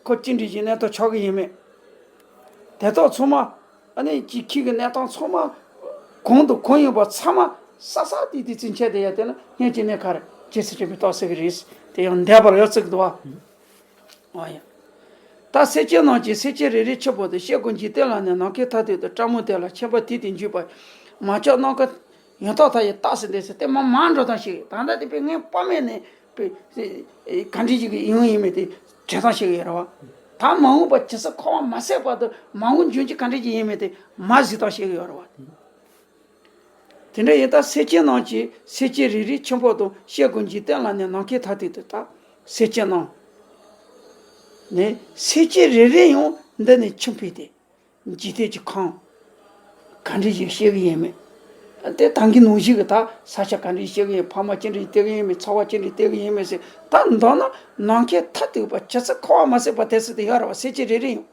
ཁོ་ཅི་འདྲ་ཞིག་གནས་སྟངས་ཆགས་ཀྱི་ཡིན་མེད། དེ་དག་ཚང་མ། ཨ་ནི་ཅིག་ཁྱི་གི་གནས་སྟངས་ཚང་མ། གང་དང་གང་ཡིན་པ་ཚང་མ་ས་ས་དེ་དེ་ཚུན་ཆད་དེ་ཡ་དེ་ལ་སྙེད་ཅིག་ནས་ག་རེ་རྗེས་སུ་དྲན་པའི་རྟགས་ཟེར་གི་རེད། དེ་ཡང་འདས་པ་ལ་ཡང་བརྩི་གི་འདུག་བ། ཨ་ཡ། ད་སེམས་ཅན་རྣམས་ཀྱི་སེམས་ཅན་རེ་རེའི་ཁྱུང་པོ་དེ་ཤེལ་སྒོ་འཇིག་རྟེན་ལ་ནི་ནམ་མཁའི་མཐའ་སྟེང་དུ། སྤྲང་མོ་དེ་ལ་མཁྱེན་པ་དེ་དེ་འཇུག་པ། མ་ཆགས་ནམ་མཁའ་ཡང་དག་མཐའ་ཡས་རྟགས་ཟེར་འདས་ཟེར་དེ་མ་མ་འགྲོ་སྟངས་ཤིག་ད་ལྟ་དེ་དཔེ་ངས་དཔག་མེད་ནས་དཔེ་ག་འདྲ་ཞིག་གི་ཡོང་ཡིན་མེད་དེ་དྲན་སྟངས་ཤིག་ཡོད་རེད་བ། ད་མ་འོངས་པ་ཇི་སྲིད་འཁོར་བ་མ་ཟད་བར་དུ་མ་འོངས་འབྱུང་འགྱུར་ག་འདྲ་ཞིག་ཡིན་མེད་དེ་མ་གཟིགས་སྟངས་ཤིག་ཡོད་རེད་བ། དེ་འདྲ་ཡིན་ད་སེམས་ཅན་རྣམས་ཀྱི་སེམས་ཅན་རེ་རེའི་ཁྱུང་པོ་དང་ཤེལ་སྒོ་འཇིག་རྟེན་ལ་ནི་ནམ་མཁའི་མཐའ་སྟེང་དུ། ད་སེམས་ཅན་རྣམས་ནི་སེམས་ཅན་རེ་རེ་ཡང་འདི་ནི་ཁྱིམ་ཕུག་སྟེ། འཇིག་རྟེན་གྱི་ཁམས་ག་འདྲ་ཞིག་ཤེས་གི་ཡིན་མེད། དེ་ད་གིན་ནང་བཞིན་གྱི་ད་ས་ཆ་ག་འདྲ་སྐྱེ་གི་ཡིན། ཕ་མ་ཅི་འདྲ་སྟེར་གི་ཡིན་མིན། ཚ་བ་ཅི་འདྲ་སྟེར་གི་ཡིན་མིན་ཟེར། ད་མདོར་ན་ནམ་མཁའི་མཐའ་གཏུགས་པ་ཇི་སྲིད་འཁོར་བ་མ་ཟད་པ་དེ་སྲིད་དུ་ཡོད་རེད་བ། སེམས་ཅན་རེ་རེ་ཡིན།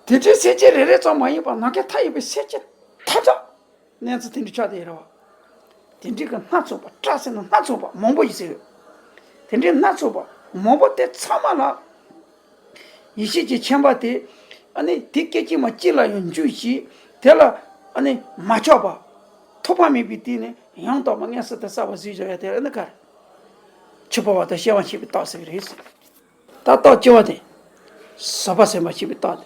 དེ་འདྲའི་སེམས་ཅན་རེ་རེ་ཙམ་མ་ཡིན་པར་ནམ་མཁའི་མཐའ་ཡས་པའི་སེམས་ཅན་མཐའ་དག་གནས་ཚུལ་དེ་འདྲ་ཆགས་བསྡད་ཡོད་རེད་བ། དེ་འདྲའི་གི་སྣ་ཚོགས་པ། སྐྲ་ཟེར་ན་སྣ་ཚོགས་པ་མང་པོ་ཞིག་ཟེར་ཡོད། དེ་འདྲའི་སྣ་ཚོགས་པ་མང་པོ་དེ་ཚང་མ་ལ་ཡེ་ཤེས་ཀྱི་མཆོད་པ་དེ། ཨ་ནི་དེ་སྐད་ཅིག་མ་གཅིག་ལ་ཡང་འཇུག་ཅིང་། དེ་ལ་ཨ་ནི་མ་ཆག་པ། ཐོགས་པ་མེད་པའི་དུས་ནས་ཡང་དག་པར་མངོན་སུམ་དུ་གསལ་བར་གཟིགས་བཞག་ཡ་དེ་ཨ་ནི་ག་རེ། ཆོས་འཕགས་པ་དང་སྐྱེ་བ་མཆིས་པའི་རྟགས་ཟེར་གི་རེད། ད་རྟགས་བཅུ་པ་དེ། ཟག་པ་ཟད་པ་མཆིས་པའི་རྟགས་དེ།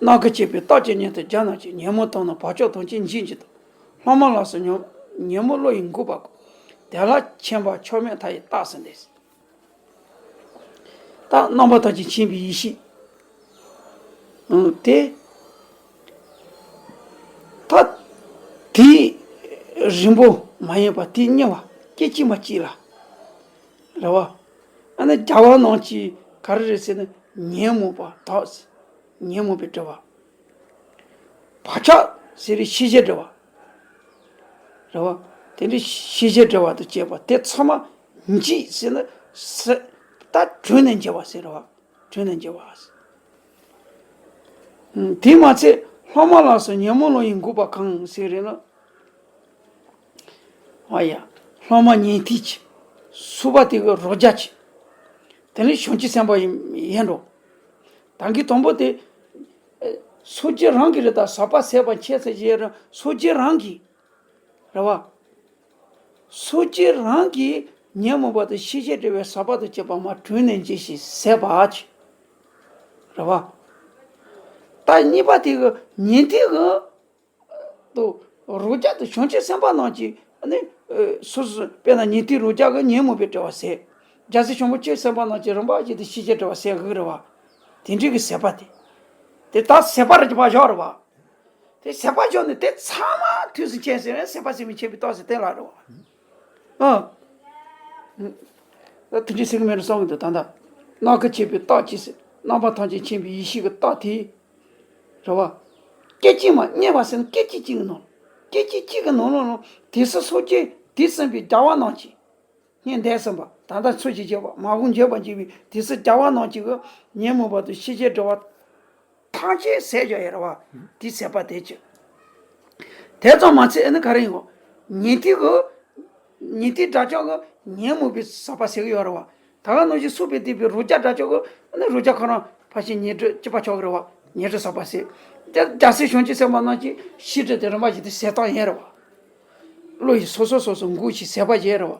རྣམ་ཀུན་སྐྱེས་པའི་རྟགས་ཀྱི་སྙིང་དུ་སྦྱར་ན་ཅི། ཉོན་མོངས་དང་ནི་བག་ཆགས་དང་ནི་འཇིགས་བྱེད་དོ། ལྷག་མ་ལ་སོགས་ཉོན་ཉོན་མོངས་བློ་ཡིས་འགུགས་པ་ཀུན། དེ་ལ་མཆོད་པ་མཆོག་དམན་མཐའ་ཡས་རྟགས་སུ་འདོད། ད་རྣམ་པ་ཐམས་ཅད་མཁྱེན་པའི་ཡེ་ཤེས། ཨང་། དེ། ད་དེའི་རིང་པོ་མ་ཡིན་པར་དེའི་སྙིང་བ་སྐད་ཅིག་མ་གཅིག་ལ། རེད་བ། ཨ་ནི་རྒྱལ་བ་རྣམས་ཀྱིས་ག་རེ་རེད་ཟེར་ན། ཉོན་མོངས་པ་དག་ཟེར། ཉོན་མོངས་པའི་སྒྲིབ་པ། བག་ཆགས་ཟེར་རེད། ཤེས་བྱའི་སྒྲིབ་པ། རེད་བ། དེ་འདྲའི་ཤེས་བྱའི་སྒྲིབ་པ་དང་བཅས་པ་དེ་ཚང་མ་འཇིག་ཟེར་ན། ཟེར། ད་གྲོལ་ནས་འཇིག་པ་ཟེར་རེད་བ། གྲོལ་ནས་འཇིག་པ་ཟེར། ཨང་། དེས་མ་ཚད་ལྷག་མ་ལ་སོགས་ཉོན་མོངས་བློ་ཡིས་འགུགས་པ་གང་ཟེར་རེད་ན། ཨ་ཡ། ལྷག་མ་ཉན་ཐོས་ཀྱི། སོགས་པ་དེ་གི་རོ་བརྒྱ་ཀྱི། དེ་ནི་བྱང་ཆུབ་སེམས་དཔའ་ཡིན་ཡིན་འགྲོ། ད་གིན་དང་པོ་དེ། ཨེ། སངས་རྒྱས་རང་གིས་རེད། ད་ཟག་པ་ཟད་པ་མཆོག་ཟེར་གྱི་རེད། སངས་རྒྱས་རང་གིས། རེད་བ། སངས་རྒྱས་རང་གིས་ཉོན་མོངས་པ་དང་ཤེས་བྱའི་སྒྲིབ་པའི་ཟག་པ་དང་བཅས་པ་མར་གྲོལ་ནས་འཇིག་ཅིང་ཟད་པ་ཅིག། རེད་བ། ད་གཉིས་པ་དེ་གི་ཉན་ཐོས་གི། དུ། རང་རྒྱུད་དུ་བྱང་ཆུབ་སེམས་དཔའ་རྣམས་ཀྱིས་ནི། ཨ། སོ་སོ་སོ་དཔེར་ན་ཉན་ཐོས་རང་རྒྱུད་ཀྱི་ཉོན་མོངས་པའི་སྒྲིབ་པ་ཟད། རྒྱལ་སྲས་བྱང་ཆུབ་སེམས་དཔའ་རྣམས་ཀྱིས་རིམ་པ་བཞིན་དུ་ཤེས་བྱའི་སྒྲིབ་པ་ཟད་དགོས་རེད་བ། དེ་འདྲའི་གི་ཟད་པ་དེ། དེ་ད་ཟད་པ་རེད་པ་བཞག་རེད་བ། དེ་ཟད་པ་བཞག་ནས་དེ་ཚང་མ་དུས་སུ་མཁྱེན་ཟེར་ནས་ཟད་པ་ཟད་པའི་མཆོད་པའི་རྟགས་སུ་བསྟན་ལ་རེད་བ། ཨ། ད་དེ་འདྲའི་ཟེར་གི་མེད་རུ་བསམ་གི་འདུག་ད་ལྟ། རྣམ་ཀུན་སྐྱེས་པའི་རྟགས་ཀྱིས་ཟེར། རྣམ་པ་ཐམས་ཅད་མཁྱེན་པའི་ཡེ་ཤེས་ཀྱི་རྟགས་དེ། རེད་བ། སྐད་ཅིག་མ། སྙན་པ་ཟེར་ན་སྐད་ཅིག་གཅིག་གི་ནང་། སྐད་ཅིག་གཅིག་གི་ནང་ལོགས་ལ་དུས་སུ་སངས་རྒྱས་དུས་གསུམ་པའི་རྒྱལ་བ་རྣམས་ཀྱིས། སྙན་འདས་གསུམ་པ། ད་ལྟ་ཚུལ་གྱིས་བརྗོད་པ། མ་འོངས་འབྱོན་པར་འགྱུར་བའི་དུས་སུ་རྒྱལ་བ་རྣམས་ཀྱིས་ཉོན་མོངས་པ་དང་ཤེས་བྱའི་སྒྲིབ་པ་ཐམས་ཅད་ཟད་བཞག་ཡོད་རེད་བ། དེའི་ཟད་པ་དེ་ཅི། དེ་ཙམ་མ་ཚད་ཨ་ནི་ག་རེ་ཡིན་གོ། ཉན་ཐོས་ཀྱི། ཉན་ཐོས་དགྲ་བཅོམ་གྱིས་ཉོན་མོངས་པའི་ཟག་པ་ཟད་ཀྱི་ཡོད་རེད་བ། ད་ག་ནང་བཞིན་སོགས་པས་བསྡུས་པའི་རང་རྒྱུད་དགྲ་བཅོམ་གྱིས་ཨ་ནི་རང་རྒྱུད་ཁོ་རང་ཕལ་ཆེར་ཉོན་སྒྲིབ་གཅིག་པ་ཆགས་ཀྱི་རེད་བ། ཉོན་སྒྲིབ་ཟག་པ་ཟད། དེ་རྒྱལ་སྲས་བྱང་ཆུབ་སེམས་དཔའ་རྣམས་ཀྱི་ཤེས་སྒྲིབ་དེ་རིམ་པ་བཞིན་དུ་ཟད་སྟངས་ཡིན་རེད་བ། བློ་ཡིས་སོ་སོ་སོ་སོ་འགུགས་ཤིང་ཟད་པ་བྱེད་རེད་བ།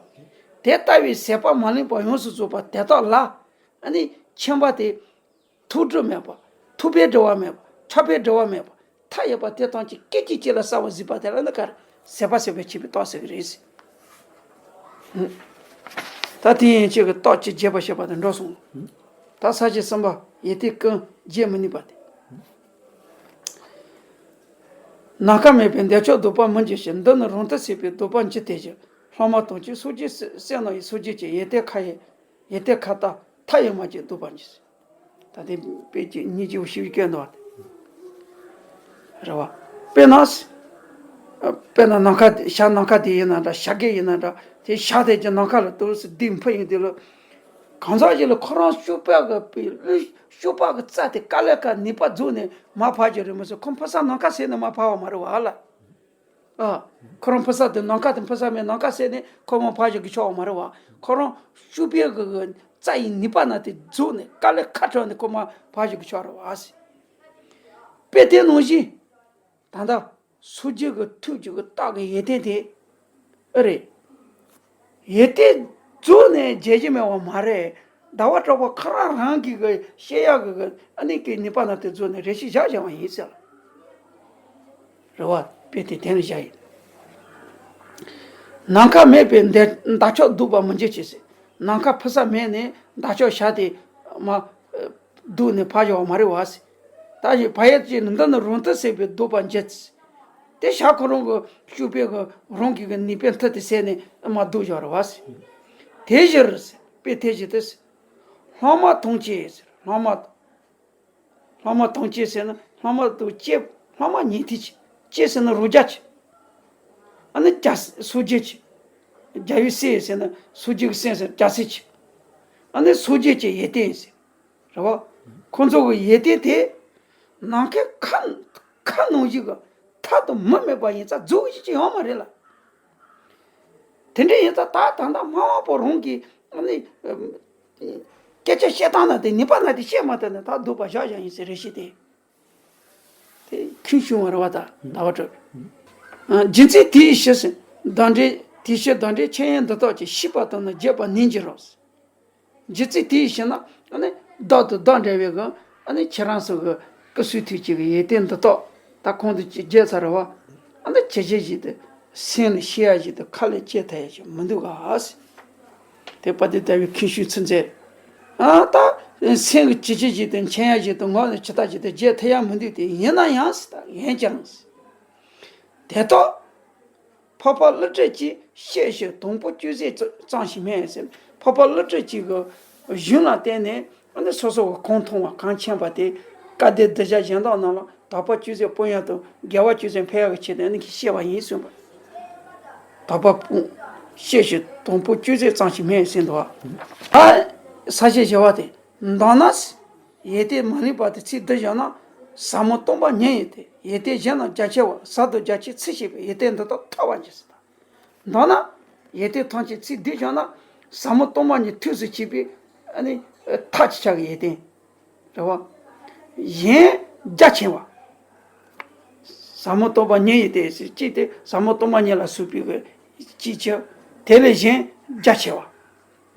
དེ་ལྟ་བུའི་ཟད་པ་མ་ལུས་པ་ཡོངས་སུ་རྫོགས་པ་དེ་དག་ལ། ཨ་ནི་མཆོད་པ་དེ། ཐོགས་གྲོལ་མེད་པ། ཐོགས་པའི་སྒྲིབ་པ་མེད་པ། ཆགས་པའི་སྒྲིབ་པ་མེད་པ། མཐའ་ཡས་པ་དེ་ཐམས་ཅད་སྐད་ཅིག་གཅིག་ལ་གསལ་བར་གཟིགས་པ་དེ་ལ་ནི་ག་རེ། ཟད་པ་ཟད་པའི་མཆོད་པའི་རྟགས་ཟེར་གི་རེད་ཟེར། ད་དེ་ཡན་ཆད་ཀྱི་རྟགས་ཀྱི་རྒྱས་པ་བཤད་པ་དེ་འགྲོ་སོང་། ད་ས་བཅད་གསུམ་པ་ཡོན་ཏན་ཀུན་བརྗོད་མི་ནུས་པ་དེ། ནམ་མཁའ་མེད་པའི་འདོད་ཆགས་ལྡོག་པར་མི་འགྱུར་ཞིང་། འདི་ནི་རང་མཐར་ཟད་པའི་ལྡོག་པར་འགྱུར་ཏེ་ཀྱང་། ལྷག་མ་དང་བཅས་སངས་རྒྱས་སེམས་རྣམས་ཡོད། སངས་རྒྱས་ཀྱི་ཡོན་ཏན་མཐའ་ཡས། ཡོན་ཏན་མཐའ་དག་མཐའ་ཡས་མ་སྐྱེས་ལྡོག་པར་འགྱུར། ད་དེ་དཔེ་ཅིག་སྙིང་རྗེ་པོ་ཞིག་སྐྱེས་འདུག་བ། རེད་བ། དཔེར་ན། དཔེར་ན་ནམ་མཁའ་དེ། བྱ་ནམ་མཁའ་དེ་ཡིན་ན་འདྲ། བྱ་རྒོད་ཡིན་ན་འདྲ། དེ་བྱ་དེ་ཀྱང་ནམ་མཁའ་ལ་ཏོག་ཙམ་རྡུལ་འཕུར་ཡོང་དུས་ལ། གང་ཟག་ཅིག་ལ་ཁོ་རང་སྤྱོད་པ་གི་པའི་ལུས་སྤྱོད་པ་གི་རྩལ་དེ་དཀའ་ལས་ཁག་ནུས་པ་རྫོགས་ནས་མར་འཕར་རྒྱུ་རེད་མ་གཏོགས། ཁོ་འཕུར་ས་ནམ་མཁའ་ཟེར་ནས་མར་འཕར་བ་མ་རེད་བ་ཨ་ལ། ཨ། ཁོ་རང་འཕུར་ས་དེ་ནམ་མཁའ་དེ་འཕུར་ས་མེད། ནམ་མཁའ་ཟེར་ནས་ཁོ་མར་འཕར་རྒྱུ་གི་ཆོག་པ་མ་རེད་བ། ཁོ་རང་སྤྱོད་པའི་གི་གི་རྩལ་ཡི་ནུས་པ་ན་དེ་རྫོགས་ནས་དཀའ་ལས་ཁག་དྲགས་ནས་ཁོ་མར་འཕར་རྒྱུ་གི་ཆོག་རེད་བ་ཟེར། དཔེ་དེ་ནང་བཞིན། ད་ལྟ་སངས་རྒྱས་ཀྱི་ཐུགས་ཀྱི་གི་རྟགས་ཀྱི་ཡོན་ཏན་དེ། ཨེ་རེད། ཡོན་ཏན་རྫོགས་ནས་བརྗོད་རྒྱུ་མེད་པ་མ་རེད། ཟླ་བ་གྲགས་པ་ཁོ་རང་རང་གི་གི་བཤད་ཡག་གི་གི་ཨ་ནི་གི་ནུས་པ་ན་དེ་རྫོགས་ནས་རེ་ཞིག་བཞག་བཞག་པ་ཡིན་ཟེར། རེད་བ། དཔེ་དེ་དེ་ནས་བཞག་ཡིན། ནམ་མཁའ་མེད་པའི་འདོད་འདོད་ཆགས་ལྡོག་པར་མི་འགྱུར་ཞིང་ཟེར། ནམ་མཁའ་འཕུར་ས་མེད་ནས་འདོད་ཆགས་བྱ་དེ་མར་ལྡོག་ནས་འཕར་བཞག་པ་མ་རེད་བ་ཟེར། ད་ཅི་བ་ཡོད་ཅེ་ན། འདི་ནི་རང་མཐར་ཟད་པའི་ལྡོག་པར་འགྱུར། དེ་བྱ་ཁོ་རང་གི་སྤྱོད་པའི་གི་རང་གི་གི་ནུས་པའི་མཐུ་དེ་ཟད་ནས་མར་ལྡོག་བཞག་རེད་བ་ཟེར། དེ་བཞིན་ཟེར། དཔེ་དེ་བཞིན་དུ་ཟེར། ལྷག་མ་དང་བཅས་ཟེར། ལྷག་མ། ལྷག་མ་དང་བཅས་ཟེར་ན་ལྷག་མ་དང་བཅས། ལྷག་མ་ཉན་ཐོས་ཀྱི། བཅས་ཟེར་ན་རང་རྒྱུད་ཀྱི། ཨ་ནི་རྒྱ་སོ་རྒྱལ་གྱི། རྒྱལ་བའི་སྲས་ཟེར་ན་སོ་རྒྱལ་གྱི་སྲས་ཟེར་རྒྱལ་སྲས་ཀྱི། ཨ་ནི་སོ་རྒྱལ་གྱི་ཡོན་ཏན་ཟེར། རེད་བ། ཁོང་ཚོ་གི་ཡོན་ཏན་དེ། ནམ་མཁའི་ཁ་ཁ་ནང་བཞིན་གི་མཐའ་དང་མུ་མེད་པ་ཡིན་ཙང་རྫོགས་གཞི་ཅིག་ཡོད་མ་རེད་ལ། དེ་འདྲ་ཡིན་ཙང་ད་ད་ལྟ་སྨྲ་བ་པོ་རང་གིས་ཨ་ནི། སྐད་ཆ་བཤད་སྟངས་ན་དེ་ནུས་པ་ན་དེ་བཤད་མ་ཐུབ་ན་ད་སྡུག་པ་བཞག་བཞག་ཡིན་ཟེར་རེ་ཞིག་དེ། དེ་ཁྱོད་བྱུང་བ་རེད་བ་ད་ཟླ་བ་གྲགས། རྒྱུ་མཚན་དེའི་ཕྱིར་ཟེར། བདག་འདྲའི་དེའི་ཕྱིར་བདག་འདྲའི་འཆད་ཡན་འདི་དག་ཀྱང་། ཤེས་པ་དང་ནི་བརྗོད་པ་ནན་གྱིས་རོགས། རྒྱུ་མཚན་དེའི་ཕྱིར་ན་ཨ་ནི་བདག་དང་བདག་འདྲ་བའི་གི་ཨ་ནི་ཁྱེད་རང་ཚོ་གི་སྐུ་གསུང་ཐུགས་ཀྱི་གི་ཡོན་ཏན་འདི་དག་ད་གོང་དུ་བརྗོད་ཚར་བ། ཨ་ནི་ཇི་བཞིན་ཞིག་ཏུ་སེམས་ལ་ཤེས་ཡ་ཞིག་དང་ཁ་ལ་བཅད་ཐུབ་ཡ་ཞིག་མི་འདུག་ག་ཟེར། དེ་དཔལ་ལྡན་ཟླ་བའི་མཁན་ཞུས་ཚུལ་མཛད། ཨ་ད་སེམས་ཀྱི་ཇི་བཞིན་ཞིག་དང་མཁྱེན་ཡ་ཞིག་དང་ངག་ནས་ཇི་ལྟ་ཞིག་དང་བརྗོད་ཐུབ་ཡ་མི་འདུག་སྟེ། ཡིན་ན་ཡང་ཟེར། ད་འོན་ཀྱང་ཟེར། དེ་དག་འཕགས་པ་ཀླུ་སྒྲུབ་ཀྱི་ཤེས་བྱའི་དང་པོ་བཅུད་ཟད་ཙམ་ཞིག་མིན་ཟེར། འཕགས་པ་ཀླུ་སྒྲུབ་ཀྱི་གི་གཞུང་ལ་བརྟེན་ནས་ཨ་ནི་སོ་སོ་གི་གང་མཐོང་བ་གང་མཁྱེན་པ་དེ་བཀའ་གདམས་གདུལ་བྱ་གཞན་དག་རྣམས་ལ་དག་པ་བཅུད་ཟད་སྤོང་ཡ་དང་དགེ་བ་བཅུད་ཟད་འཕེལ་ཡ་གི་ཆེད་དུ་ཨ་ནི་གིས་བཤད་པ་ཡིན་གསུངས་པ། དག་པ་སྤོང་། ཤེས་བྱའི་དང་པོ་བཅུད་ཟད་ཙམ་ཞིག་མིན་ཟེར་འདུག་བ། ད་ས་བཅད་བཞི་བ་དེ། མདོར་ན། ཡོན་ཏན་མ་ལུས་པ་དེ་ཚིག་འདི་བཞག་ན། ཟབ་མོ་སྟོང་པ་ཉིད་ཡིན་ཏེ། ཡོན་ཏན་གཞན་རྣམས་རྒྱ་ཆེ་བ། ཟབ་དང་རྒྱ་ཆེའི་ཚིག་བཤད་པས་ཡོན་ཏན་འདི་དག་ཐོབ་པར་འགྱུར་ཟེར། ད་མདོར་ན། ཡོན་ཏན་ཐམས་ཅད་ཚིག་འདི་བཞག་ན། ཟབ་མོ་སྟོང་པ་ཉིད་ཐུགས་སུ་ཆུད་པའི་ཨ་ནི་ཐབས་ཀྱི་ཆ་གི་ཡོན་ཏན། རེད་བ། གཞན་རྒྱ་ཆེ་བ། ཟབ་མོ་སྟོང་པ་ཉིད་ཡིན་ཏེ་ཟེར་གཅིག་དེ་ཟབ་མོ་སྟོང་པ་ཉིད་ལ་སོགས་པའི་གི་གཅིག་ཆེ། དེ་ལས་གཞན་རྒྱ་ཆེ་བ།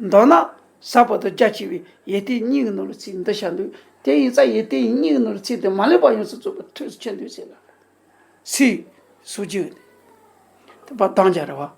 མདོར་ན་ཟབ་པ་དང་རྒྱ་ཆེ་བའི་ཡོན་ཏན་གཉིས་ཀྱི་ནང་ལ་ཚིག་འདི་བཞག་འདུག་དེ་ཡིན་ཙང་ཡོན་ཏན་གཉིས་ཀྱི་ནང་ལ་ཚིག་འདི་མ་ལུས་པ་ཡོངས་སུ་རྫོགས་པའི་ཐུགས་སུ་ཆུད་འདུག་ཟེར་ལ། ཚིག་སོ་བཅུ། དེ་པ་དང་རྒྱ་རེད་བ།